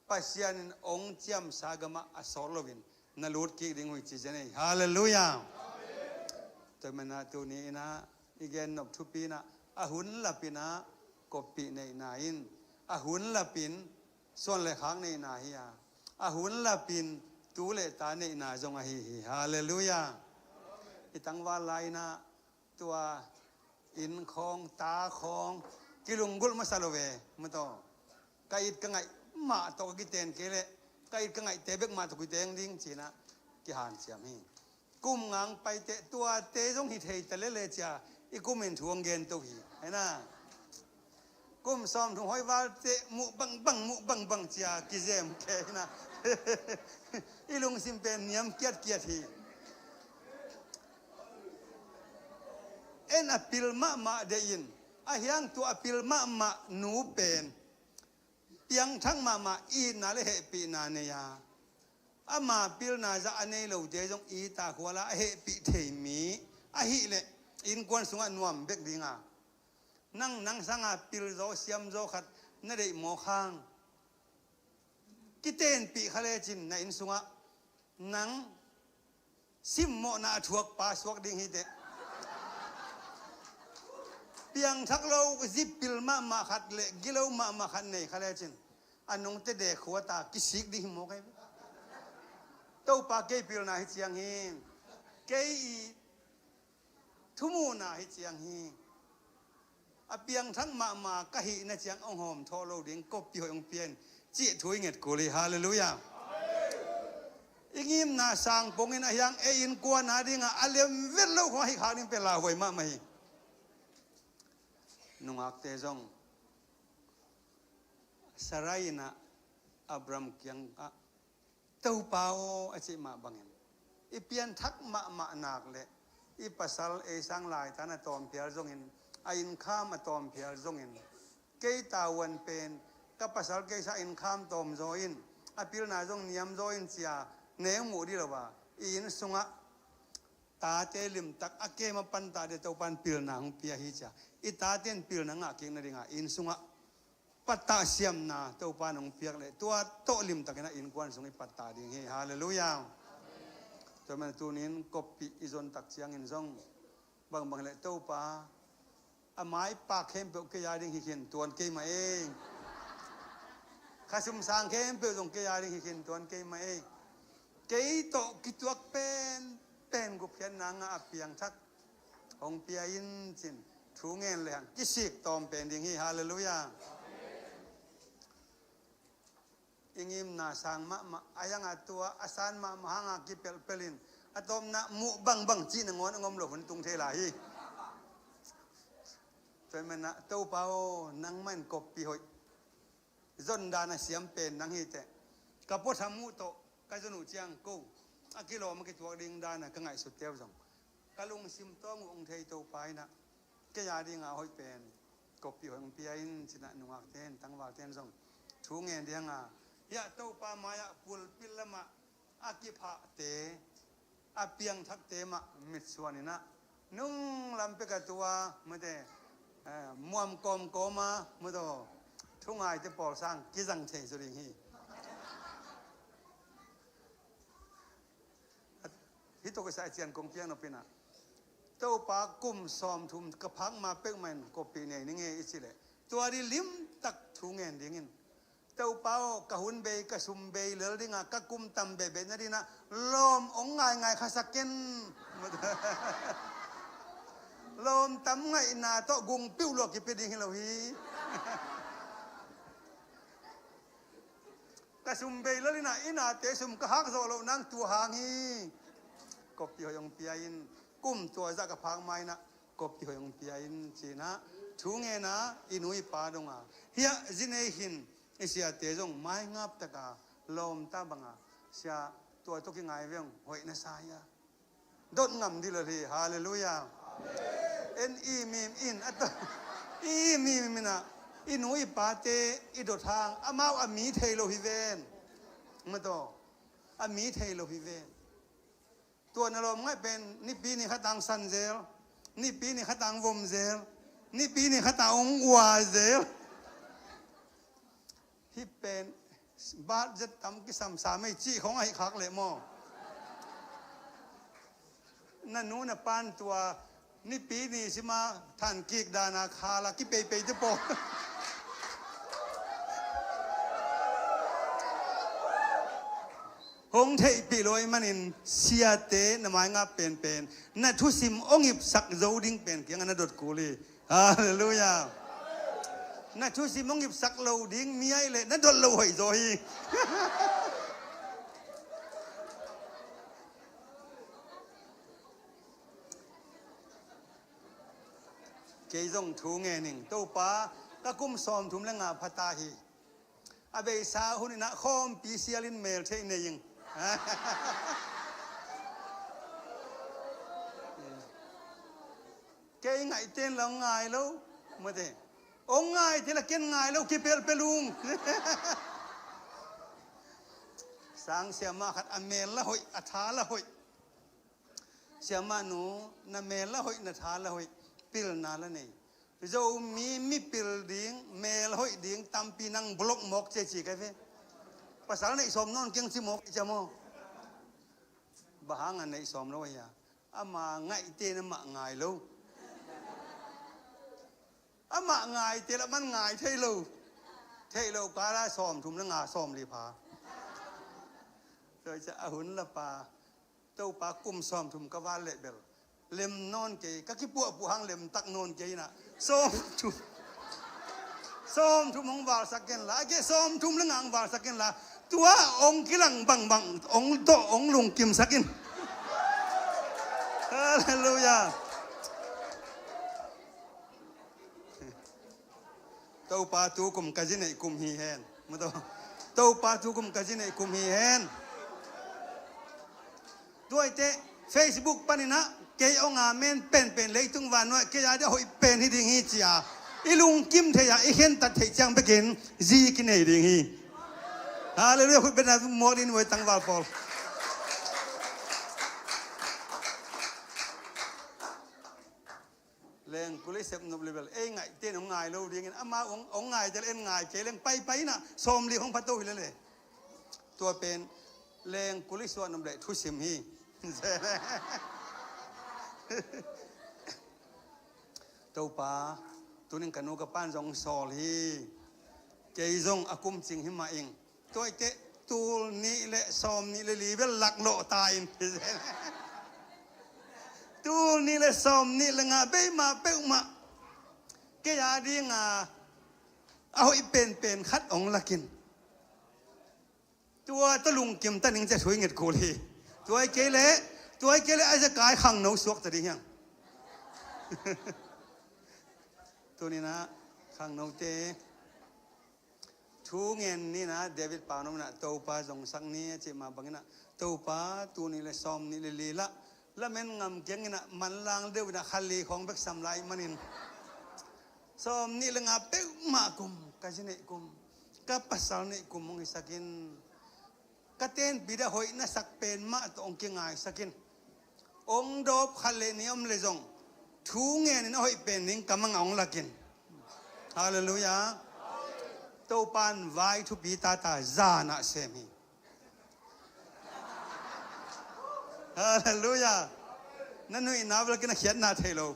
Pasian in hong ciamsa gamah a sawt loin na lut kik ding uh hi ci zen ei. Halleluiah. Tua manin ah tuni in ah i gen nop thupi in ah a hun lapin ah koppih neihna in, a hun lapin suan le khak neihna hi a, a hun lapin tu le ta neihna zong ahi hi. Halleluiah. I tangval lai in ah tua inn khawng, ta khawng kilunggulh masa lo ve, maw taw. Ka it ka ngaih mah tawh ka kiten kei leh, ka it ka ngaihte bek mah tawh kiteng ding ci-in ah kihanciam hi. Kum ngang paite tuate zong hi thei ta lel e ci-a i kum in thu hong gen to hi. Hi na, kum sawmthum hoih valte muh bangbang, muh bangbang ci-a kizem kei hi na. I lungsim pen niam kiatkiat hi. En a pil mahmah deih in, a hiang tua a pil mahmah nu pen piangthak mahmah itna le hehpihna nei a, ama pilna zah a nei lote zong it a khual a, a hehpih thei mi ahih leh innkuan sungah nuam bek ding a, nang nang sanga pilzaw siamzaw khat na deih mawk hang, kitenpih kha lecin na inn sungah nang simmawhna a thuak pa suak ding hi teh. Piangthak lo, zipil mahmah khat le gilo mahmah khat nei kha lecin a nungte de khua ta kisik ding hi mawk ei. Topa kei pilna hi ciang hi. Kei i thumuhna hi ciang hi. A piangthak mahmah ka hihna ciang hong hawm thawh lo ding, koppih hoih hong pia in, cih thu i nget kul hi. Halleluiah. I ngimna sang pongin a hiang ei innkuan a dingah a lem vet lo khawng a hih khak ding pen lauhuai mahmah hi. Nungakte zong Sarai in ah Abraham kiangah, Topa aw, a cih mah bangin i pianthak mahmah nak le i pasal ei sang laitan a tawmphial zongin, a innkham a tawmphial zongin, kei tavuan pen ka pasal kei sang innkham tawmzaw in, a pilna zong niamzaw in ci-a neu muh dih lo a, i inn sungah tate limtak a kem a pan tate Topa in pilna hong pia hi ci-a, i tate in pilna ngah kik nadingah inn sungah pattah siamna Topa in hong piak leh tua tawh limtakin a innkuan sung i pattah ding hi. Halleluiah. Tua man tunin koppih i zon tak ciangin zong bangbang leh Topa, a maipak khempeuh kei a ding hi khin tuan kei mah ei. Khasum sang khempeuh zong kei a ding hi khin tuan kei mah ei. Kei tawh kituak pen pen gupkhiatna ngah a piangthak hong pia in cin thu ngen le hang kisik tawm pen ding hi. Halleluiah. I ngimna sang mahmah a hiang a tua a san mahmah hanga kipelhpelh in a tawpna muh bangbang cih nangawn a ngom lo hun tung thei lai hi. Tua hi manah Topa aw, nangmah in koppih hoih zon dan a siam pen nang hi teh. Ka puatham uh tawh ka zon uh ciang ko a kilawm a kituak ding dan a ka ngaihsut teu zong ka lungsim tawng uh hong thei Topa in ah kei a dinga hoih pen koppih hoih hong pia in cinah nungakte in tangvalte in zong thu ngen ding a, hiah Topa mai-ah pulpit lamah a kiphahte, a piangthakte mah mitsuan in ah nung lam pek a tua mate, eh, muam kawmkawm a mate aw, thungaite pawl sang kizang thei zaw ding hi. Hih tawh kisai cian kong piang nop in ah Topa kum sawmthum ka phak ma peuhmah in koppih nei ning e i cih leh tua ding limtak thu ngen dingin Topa aw, ka hun bei, ka sum bei lel ding a, ka kum tam behbeh na ding a lawm hong ngaingai khasak ken. Lawmtam ngaihna tawh gungpiuh lua kipia ding hi lo hi. Ka sum bei lel inah, innate sum ka hak zawh loh nang tua hang hi. Koppi hoih hong pia in, kum tua zah ka phak ma inah, koppi hoih hong pia in cinah, thu ngena i nu i pa donga. Hiah zinei hin i siate zong maingap taka lawmta banga, sia, tua tawh kingai veng, hoih na sa hia. Dot ngam dih lo hi. Halleluiah. En i mim in a to, i mim inah i nu i pate i dot hang, amau a mi thei lo hi ven. Mato, a mi thei lo hi ven. Tua na lawm ngaih pen nipi ni khatang san zel, nipi ni khatang vom zel, nipi ni khatang ung ua zel. Hih pen bat zet tam kisam sa mei cih khong ahi khak leh maw? Na nu na pan tua nipi ni sima than kik dana khala kipeipei te paw. Hong theihpih lo ahih manin siate na maingap penpen, na thusim hong ipsak zo ding pen kiangah na dot kul hi. Halleluiah. Na thusim hong ipsak lo ding mi ahih leh na dot lo hoih zaw hi. Kei zong thu ngen ing. Topa, ka kum sawmthum le nga phata hi. A beisa hun inah khawmpi sialin mel theih nei ing. Kei ngaihten la hong ngai lo. Mate, hong ngaite la ken ngai lo, kipelpel ung. Sang siamah khat a mel la hoih, a tha la hoih. Siamah nu, na mel la hoih, na tha la hoih, pilna la nei. Zomi mipil ding, mel hoih ding tampi nang block mawk cia ci kai ve. Pasal neih sawm nawn keng ci mawk cia maw? Bang hanga neih sawm lo hia? Ama ngaihte na mah ngai lo. Amah ngaite la man ngai thei lo. Theih lo kala sawmthum le nga, sawmli pha. Tua cia a hun la pa. Topa, kum sawmthum ka val leh bel lem nawn kei, ka kipuahpuah hang lem tak nawn kei inah. Sawmthum, sawmthum hong valsak ken la, a ke sawmthum le nga hong valsak ken la. Tua hong kilang bangbang hong tawh hong lungkimsak in. Halleluiah. Topa, tu kum ka zi neih kum hi hen. Maw to. Topa, tu kum ka zi neih kum hi hen. Tuaite Facebook paninah kei hong amen penpen, leitung vannuai kei a dia hoih pen hi ding hi cia i lungkim thei a, i khentat theih ciang bekin zi kinei ding hi. Halleluiah. Khut betna muak ding, nuai tangval pawl. Lengkul i sep nop le bel ei ngaihte in hong ngai lo dingin, ama hong, hong ngai tel en ngai kei leng paipai inah sawmli hong phato hi lele. Tua pen lengkul i suah nop le thusim hi. Topa, tunin ka nu ka pan zong sawl hi. Kei zong a kum cing hi mah ing. Tuaite tul nih le sawm nih le li bel laklawh ta in. Tul nih le sawm nih le nga beima peuhmah kei a dinga a hoih penpen khat hong lakin. Tua tawh lungkim ta ning cia thu i nget kul hi. Tua hi kei leh, tua hi kei leh a zekai khangno suak ta ding hiang. Tuninah khangnote thu ngen ninah, David paunom inah Topa zongsak ni a cih mah banginah, Topa, tul nih le sawm nih le li lah lamen ngam keng inah manlang deuh inah kha li khawng bek sam lai manin, sawm nih le nga peuhmah kum, ka zi neih kum, ka pasal neih kum hong hisak in. Ka tenpi dia hoih na sak pen mah tawh hong kingaisak in. Hong dawp khat le nih om le zong thu ngenin a hoih pen ding ka mangah hong lakin. Halleluiah. Topa in vai thupi tata zanah sem hi. Halleluiah. Na nuihna bel kei na khiatna thei lo.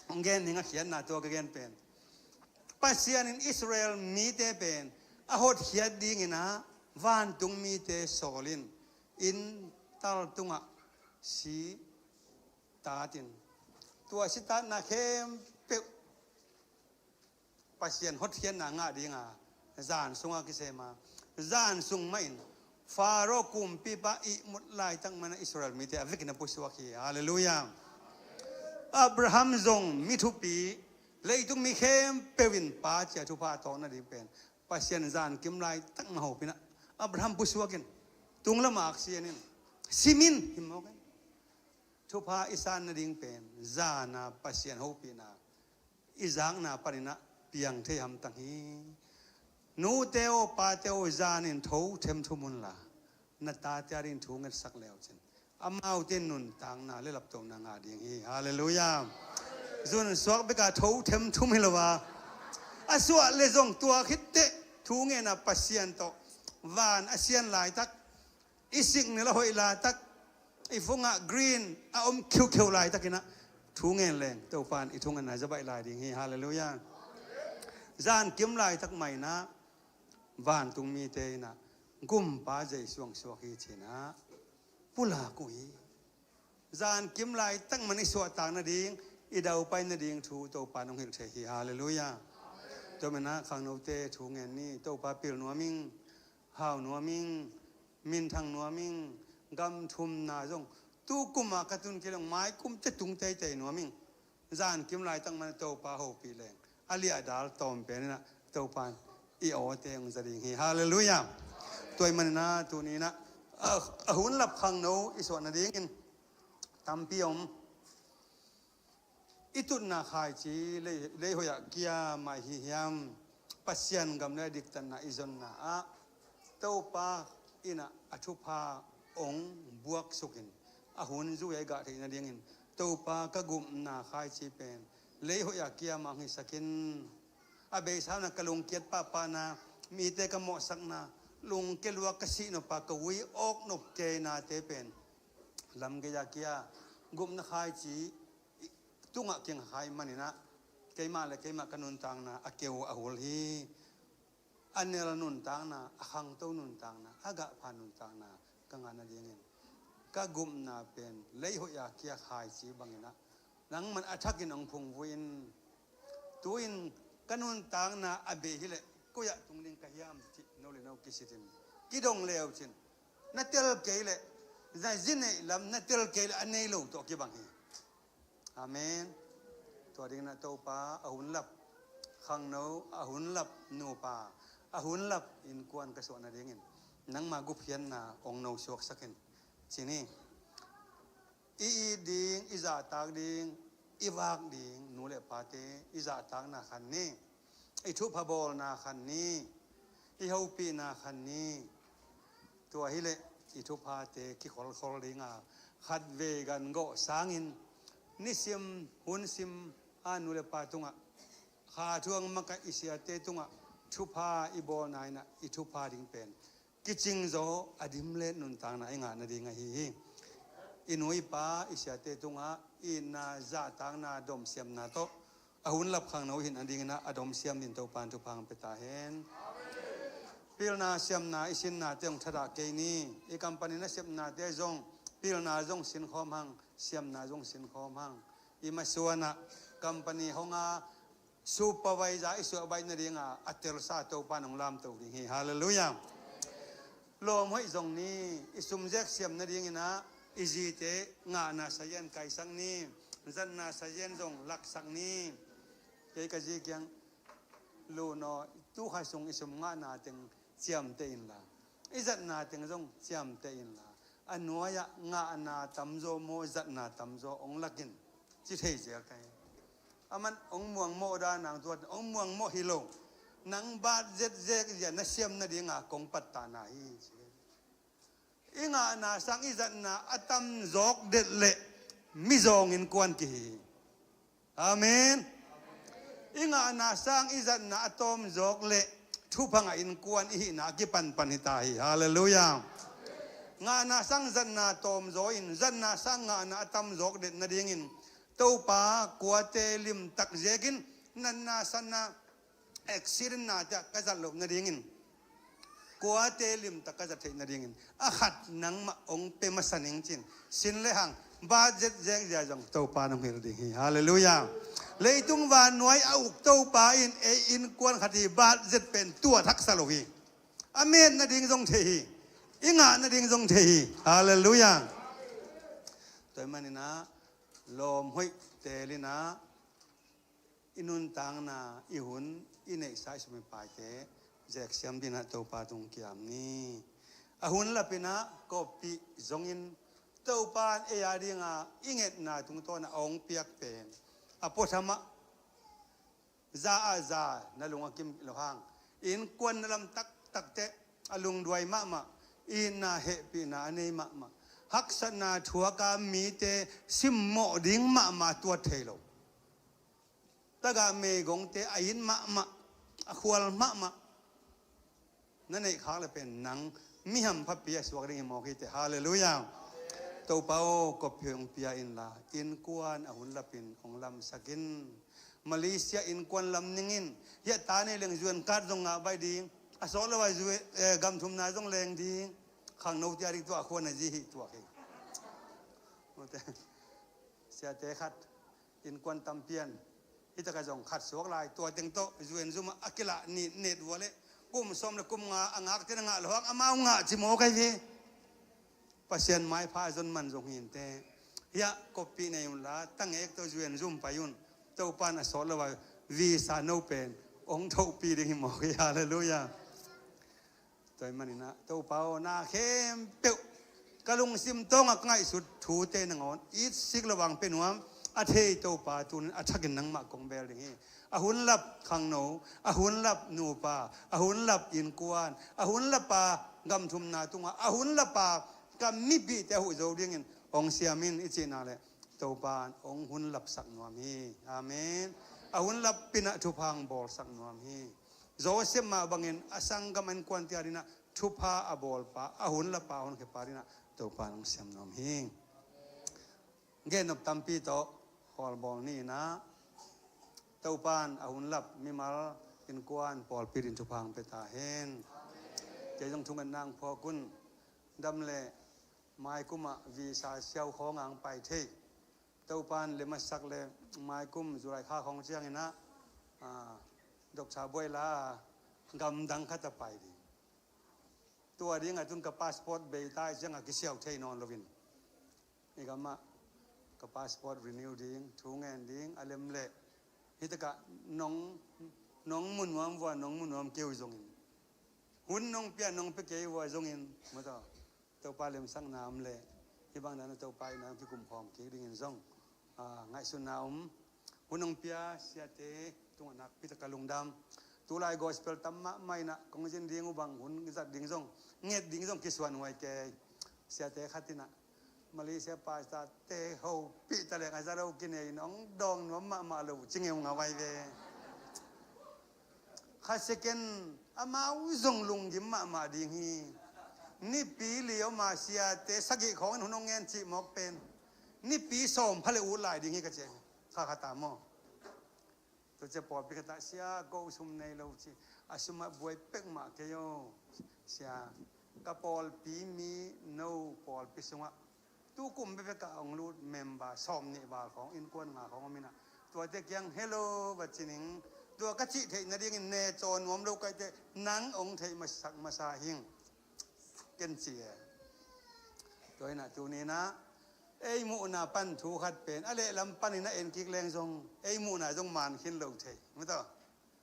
Hong gen ding a khiatna tua ka gen pen. Pasian in Israel mite pen a hotkhiat dinginah vantung mite sawlin, inn tal tungah si tatin, Tua sitatna khempeuh Pasian hotkhiatna ngah dinga zan sungah kisem a, zan sung mahin Faro kumpipa ihmut laitak mana Israel mite a vekin a pusuak hi. Halleluiah. Abraham zong mi thupi, leitung mi khempeuh in pa ci-a thupha a tawk nading pen Pasian zankim laitak mah hopih in ah Abraham pusuak in, tung lamah aksian in, sim in, him mawk in. Thupha i san nading pen zan a Pasian hopihna i zakna panin ah piang thei hamtang hi. Nute aw, pate aw, zan in tho them thum unla, na tate adingin thu ngetsak le uh cin, amaute in nuntakna le laptona ngah ding hi. Halleluiah. Zunsuak bek a tho them thum hi lo a, a suah le zong tua khit teh thu ngen a Pasian tawh van a sian laitak, i signal a hoih laitak, i phone ah green a om khiukheu laitakin ah thu ngen leng Topa in i thungetna za baih lai ding hi. Halleluiah. Zankim laitak mah in ah vantung mite in ah Gumpa Jesu hong suak hi ci-in ah pulak uh hi. Zankim laitak man i suahtak nading, i daupai nading thu Topa in hong hilh thei hi. Halleluiah. Tua manin ah khangnote thu ngen ni. Topa pil nuam ing, hau nuam ing, minthang nuam ing, gam thumna zong tu kum a ka tun kei lo, mai kum teh tung teitei nuam ing. Zankim laitak man Topa hopih leng a liahdal tawm pen in ah Topa in i awte hong za ding hi. Halleluiah. Tua ahih manin ah tuni in ah a, a hun lap khangno i suah nadingin tampi om. I tutna khaici lei, leihoih ah kia mah hi hiam? Pasian gam le diktatna i zonna ah Topa in ah a thupha hong buaksukin a hun zui-a i gah theih nadingin Topa ka gupna khaici pen leihoih ah kia mah hong hisak in. A beisa un ah ka lungkiat pahpahna, mite ka mawhsakna, lungke lua ka sih nop a ka vui awk nop keinate pen lamgei ah kia gupna khaici tungah kingakha ahih manin ah keimah le keimah ka nuntakna a keu a hul hi. A nel nuntakna, a khangto nuntakna, a gahpha nuntakna ka ngah nadingin ka gupna pen leihoih a kia khaici bangin ah nangman a thakin hong phungvui in. Tu-in ka nuntakna a bei hileh koi-ah tung ding ka hiam cih no le no kisitin kidong le uh cin, na tel kei leh, na zi neih lam na tel kei leh a nei lo tawh kibang hi. Amen. Tua dingin ah Topa a hun lap khangno, a hun lap nupa, a hun lap innkuan ka suah nadingin nangma gupkhiatna hong nosuaksak in ci ni. I it ding, i zahtak ding, i vak ding nu le pate i zahtakna khan ni. I thupha bawlna khan ni. I hopihna khan ni. Tua hileh i thuphate kikholkhol dinga khatvei gan gawh sangin nisim hunsim a nu le pa tungah, kha thuang makah i siate tungah thupha i bawlna in ah i thupha ding pen kicingzaw a dim le nuntakna i ngah nading ahi hi. I nu i pa i siate tungah itna, zahtakna, domsiamna tawh a hun lap khangno i hih nadingin ah a domsiam dingin Topa in thupha hong pia ta hen. Pilna siamna i sinnate hong thadah kei ni. I company nasepnate zong pilna zong sinkhawm hang, siamna zong sinkhawm hang. I masuan ah company hong a supervisor i suah baih nadinga a telsa Topa in hong lamto ding hi. Halleluiah. Lawm hoih zong ni. I sumzek siam nadingin ah i zite ngahna sazian kaisak ni. Zatna sazian zong laksak ni. Kei ka zi kiang, Luno, tu kha sung i sum ngahna teng ciamteh inla, i zatna teng zong ciamteh inla, a nuai-ah ngahna tamzaw maw, zatna tamzaw hong lak in ci thei zel ka hi. Aman hong muang maw, da nang tuat hong muang maw hi lo. Nang bat zetzek zia na siam nadinga kong pattahna hi ci. I ngahna sang i zatna a tamzawk det leh mizawng innkuan kihi hi. Amen. I ngahna sang i zatna a tawmzawk leh thupha ngah innkuan i hihna a kipanpan hi ta hi. Halleluiah. Ngahna sang zatna tawmzaw in, zatna sang ngahna a tamzawk det nadingin Topa kuate limtak zekin natna satna, accident nate ah ka zat loh nadingin, kuate limtak ka zat theih nadingin a khat nangmah hong pia masa ning cin, sin le hang Bat zet zek zia zong Topa nong hil ding hi. Halleluiah. Leitung vannuai a uk Topa in ei innkuan khat hi, bat zet pen tua thaksa lo hi. A met nading zong thei hi. I ngah nading zong thei hi. Halleluiah. Tua hi maninah lawm hoih telinah i nuntakna, i hun, i neihsa, i sum i paite zeksiam dinah Topa tung kiam ni. A hun lapinah koppih zongin Topa in ei a dinga i ngetna tungtawnah a hong piak pen a puathamah za a za na lung a kim lo hang, innkuan na lam taktak teh a lungduai mahmah, itna hehpihna a nei mahmah, haksatna thuaka mite simmawh ding mahmah tuat thei lo. Tagah meigongte a it mahmah, a khual mahmah na neih khak le pen nang mi hamphapi a suak ding hi mawk hi teh. Halleluiah. Topa aw, koppih hong pia inla, innkuan a hun lapin hong lamsak in. Malaysia innkuan lam ningin, hiah ta nei leng zuan kat zong ngah baih ding, a sawt lo a zuan, eh, gamthumna zong leng ding. Khangnote a ding tua a khuan a zi hi tuak hi. Siate khat innkuan tampian, hitakah zong khat suak lai, tua teng tawh zuan zumah a kilah nit net vua le kum sawm le kum nga a ngakte na ngah lo hang amau ngah ci mawk ahi ve. Pasian maipha a zon man zong hinte. Hiah koppih nei unla, tangek tawh zuan zum pai un. Topan a sawt lo a visa no pen hong thohpi ding hi mawk hi. Halleluiah. Tua hi maninah Topa aw, na khempeuh ka lungsim tawngah ka ngaihsut thute nangawn itsik lo vang pe nuam. A thei Topa tunin a thakin nangmah kong bel ding hi. A hun lap khangno, a hun lap nupa, a hun lap innkuan, a hun lapa gamthumna tungah, a hun lapa ka mipihte a huh zo dingin hong siam in i cihna le Topa in hong hun lapsak nuam hi. Amen. A hun lap pinah thupha hong bawlsak nuam hi. Joseph mah bangin a sanggam innkuante a dinah thupha a bawlpa, a hun lapa, a hun khiapa dinah Topa in hong siam nuam hi. Gennop tampi tawh khawlbawl ni inah Topa in a hun lap mimal, innkuan, pawlpi din thupha hong pia ta hen. Kei zong thungetna hong phawk un. Dam le maikumah visa siau khawng ang pai thei. Topa in lem a sak le maikum July kha khawng cianginah, ah, Doctor Buai la gamdang khat a pai ding. Tua dingah tun ka passport bei ta i ciangah kisiau thei nawn loin i gamah ka passport renew ding, thu ngen ding a lem leh hitakah nong, nong mu nuam vua, nong mu nuam kei uh zongin, hun nong pia nong pia kei vua zongin, mataw, Topa lemsakna om leh hih bang dana Topa inah kikum khawm kik dingin zong, ah, ngaihsutna om. Hun hong pia siate tungah nakpi taka lungdam. Tulai gospel tam mahmah inah kong zin ding uh bang hun zat ding zong, nget ding zong kisuan huai kei. Siate khat inah Malaysia pastor te hopih ta leng a za lo kinei in hong dawng nuam mahmah lo ci ngeu ngau ai ve. Kha second amau zong lunggim mahmah ding hi. Nipi li om a siate sagih khawngin hun hong ngen cih mawk pen nipi sawm pha le ut lai ding hi ka ci. Kha khat ta maw? Tua cia pawlpi khat ah, sia, ko sum nei lo ci. A sum ah buai pek mah kei o. Sia, ka pawlpi mi no pawlpi sungah tu kum bekbek ah hong lut member sawm nih val khawng, innkuan nga khawng om inah, tuate kiang hello va ci ning. Tua ka cih theih nadingin ne caw nuam lo kaite nang hong theih masak masa hing. Ken ci e. Tua inah tuni inah ei muhna pan thu khat pen a lehlam panin a en kik leng zong ei muhna zong man khin lo thei. Mataw.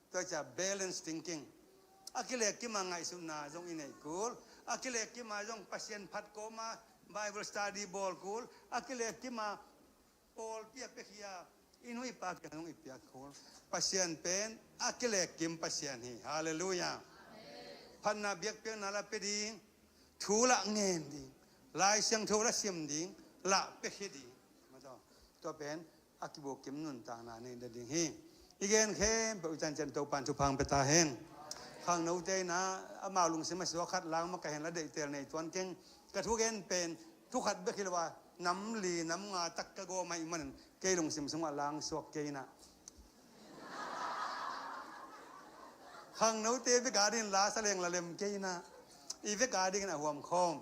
Tua cia balance thinking. A kilekkim a ngaihsutna zong i neih kul. A kilekkim a zong Pasian phat kawma Bible study bawl kul. A kilekkim a pawlpi a piakhia i nu i pa kiang zong i piak kul. Pasian pen a kilekkim Pasian hi. Halleluiah. Phatna biakpiakna la pia ding. Thu lah ngen ding. Lai Siangtho lah sim ding. Lah piakhia ding. Mataw. Tua pen a kibukim nuntakna nei nading hi. I gen khempeuh i cancian Topan thupha hong pia ta hen. Khangnote inah amau lungsim a suak khat lang mah ka hen la deihtel nei tuan keng. Ka thugen pen thu khat bek hi lo a nam li nam nga tak ka gawm ahih manin kei lungsim sungah lang suak kei inah. Khangnote bek a dingin la sa leng la lem kei inah. I bek a dingin a huam khawm.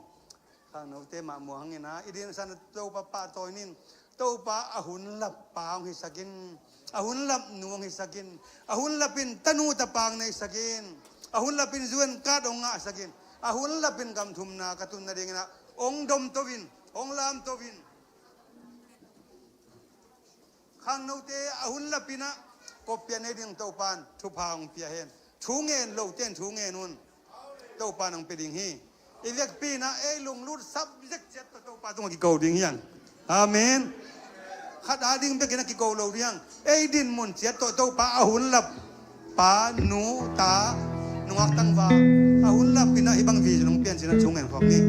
Khangnote mah muang hangin ah, i dinsan Topa pahtawi ning. Topa a hun lap pa hong hisak in, a hun lap nu hong hisak in, a hun lap in tanu tapa hong neisak in, a hun lap in zu in kat hong ngahsak in, a hun lap in gam thumna ka tun nadingin ah hong dom to in, hong lam to in. Khangnote a hun lap in ah kop pia nei ding Topa'n thupha hong pia hen. Thu ngen lote in thu ngen un. Topa'n hong pia ding hi. I vekpi in ah ei lunglut subject ciat tawh Topa tungah kiko ding hi hang. Amen. Khat a ding bekin ah kiko lo ding hi hang. Ei dinmun ciat tawh Topa a hun lap pa, nu, ta, nungak tangval a hun lap in ah hih bang vision hong pian cih in ah thu ngen khawm ni.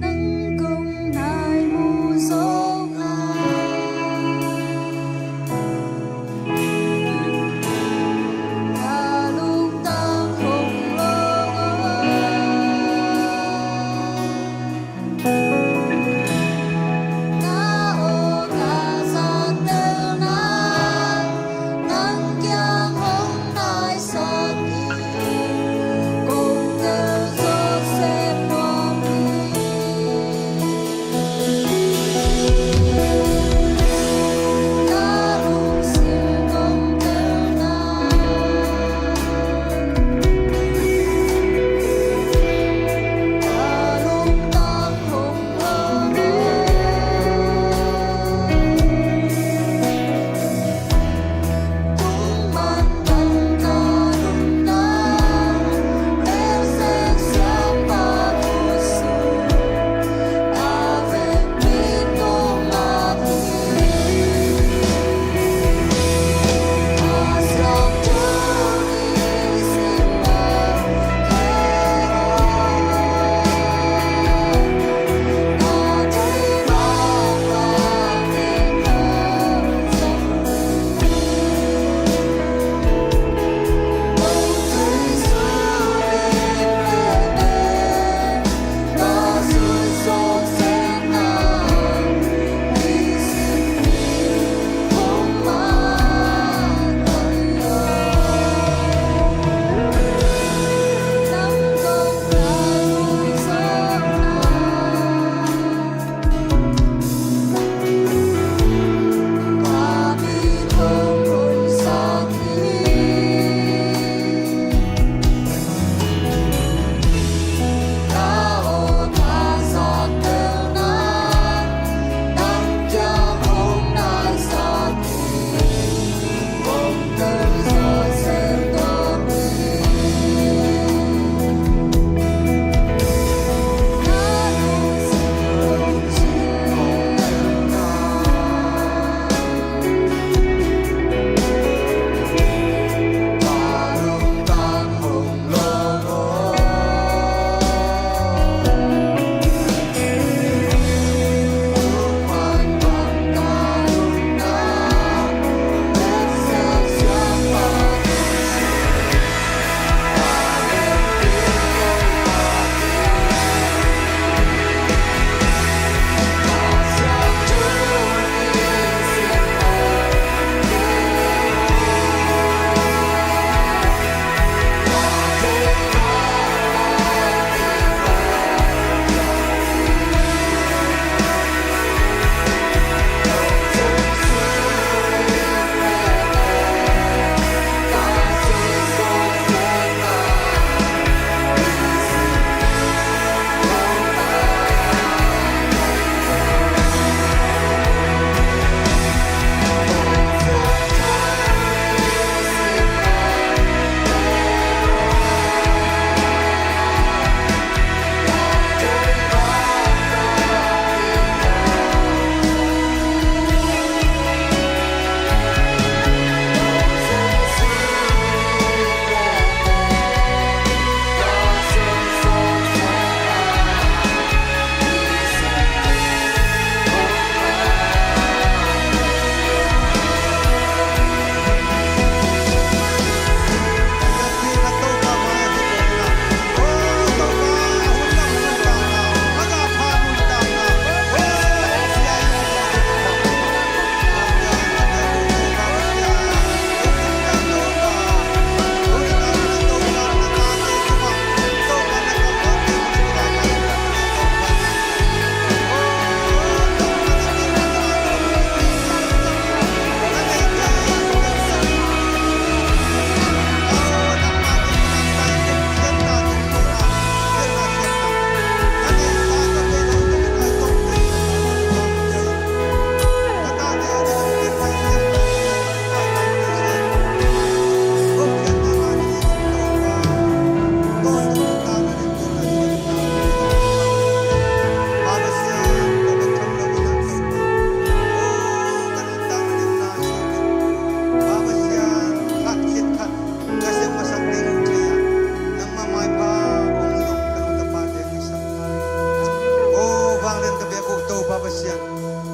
Nang kong nai mu zo nga, ka lungtang hong lo. Na aw ka zat tel na, nang kiang hong nai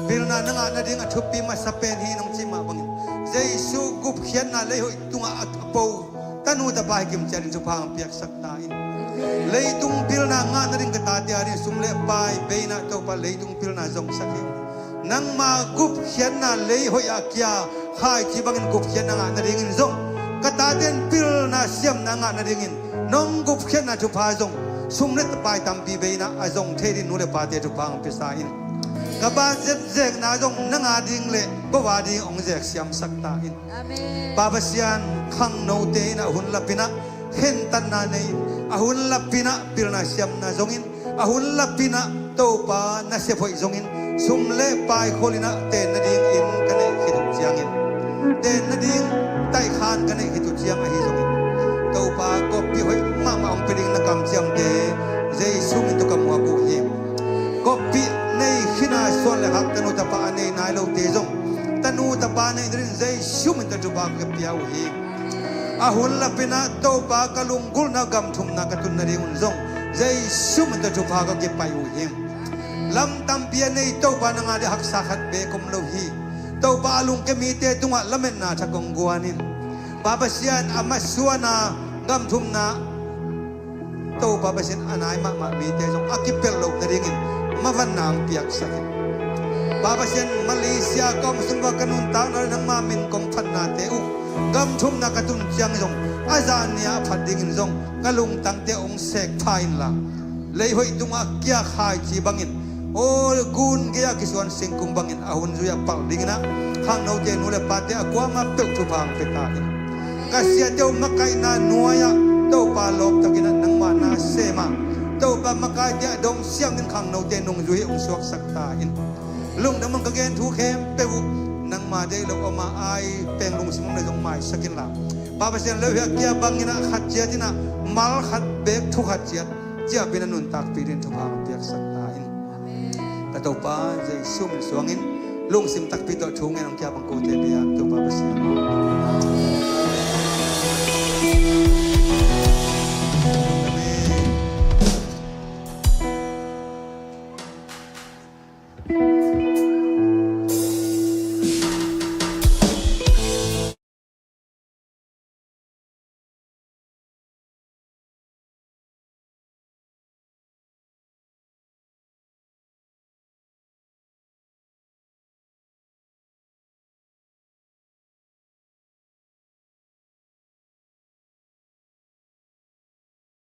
Pilna na ngah nading a thupi masa pen hi nong cih mah bangin, Jesu gupkhiatna lei hoih tungah a po tanu tapa hi kim ciatin thupha hong piaksak ta in. Leitung pilna ngah nading ka tate a ding sum le pai beina Topa leitung pilna zongsak hi. Nangma gupkhiatna lei hoih a kia khaici bangin gupkhiatna ngah nadingin zong, ka taten pilna siamna ngah nadingin nong gupkhiatna thupha zong, sum le pai tampi beina a zong thei ding nu le pate thupha hong piasa in. Ka ban zetzekna zong nang a ding le ko a ding hong zek siamsak ta in. Amen. Pa Pasian, khangnote in a hun lapinah khentatna nei in, a hun lapinah pilna siamna zongin, a hun lapinah Topa nasep hoih zongin, sum le pai kholhinah ten nadingin ka neih khit uh ciangin, ten nading taihkhan ka neih khit uh ciang ahi zongin, Topa, koppih hoih mahmah hong pia ding na kamciamte Jesu min tawh ka muak uh hi. Koppih nei khina suan le hak tanu tapa a nei nai lote zong, tanu tapa nei nading Jesu min tawh thupha ka pia uh hi. A hun lapinah Topa, ka lunggulhna gam thumna ka tun nadingun zong Jesu min tawh thupha ka kipai uh hi. Lam tampi a nei Topa, nang a ding haksa khat beek om lo hi. Topa, a lungke mite tungah lametna thak hong guan in. Pa Pasian, a masuana gam thumna Topa Pasian, a nai mahmah mite zong a kipelh loh nadingin mavanna hong piaksak in. Pa Pasian, Malaysia ka om sung ua ka nuntakna le nangma min kong phatnate uh gam thumna ka tun ciang zong a zahni a phat dingin zong ka lungtangte hong sek pha inla, lei hoih tungah kia khaici bangin, aw, gun gei-a kisuan singkung bangin a hun zui-ah palh dinginah khangnote nu le pate a kuamah peuh thupha hong pia ta in. Ka siate uh makaihna nuai-ah Topa lawptakinah nangmah na sem a, Topa makaite a dong siangin khangnote nungzui hong suaksak ta in. Lungdam hong ka gen thu khempeuh uh nangma deih lo om a, ai peng lungsim om le zong maisak inla, Pa Pasian, lei hoih a kia banginah khat ciatinah mal khat beek thu khat ciat ciahpih in a nuntakpih dingin thupha hong piaksak ta in. Ka Topa Jesu min suangin lungsim takpi tawh thu ngen hong kia bang kote bia Topa Pasian.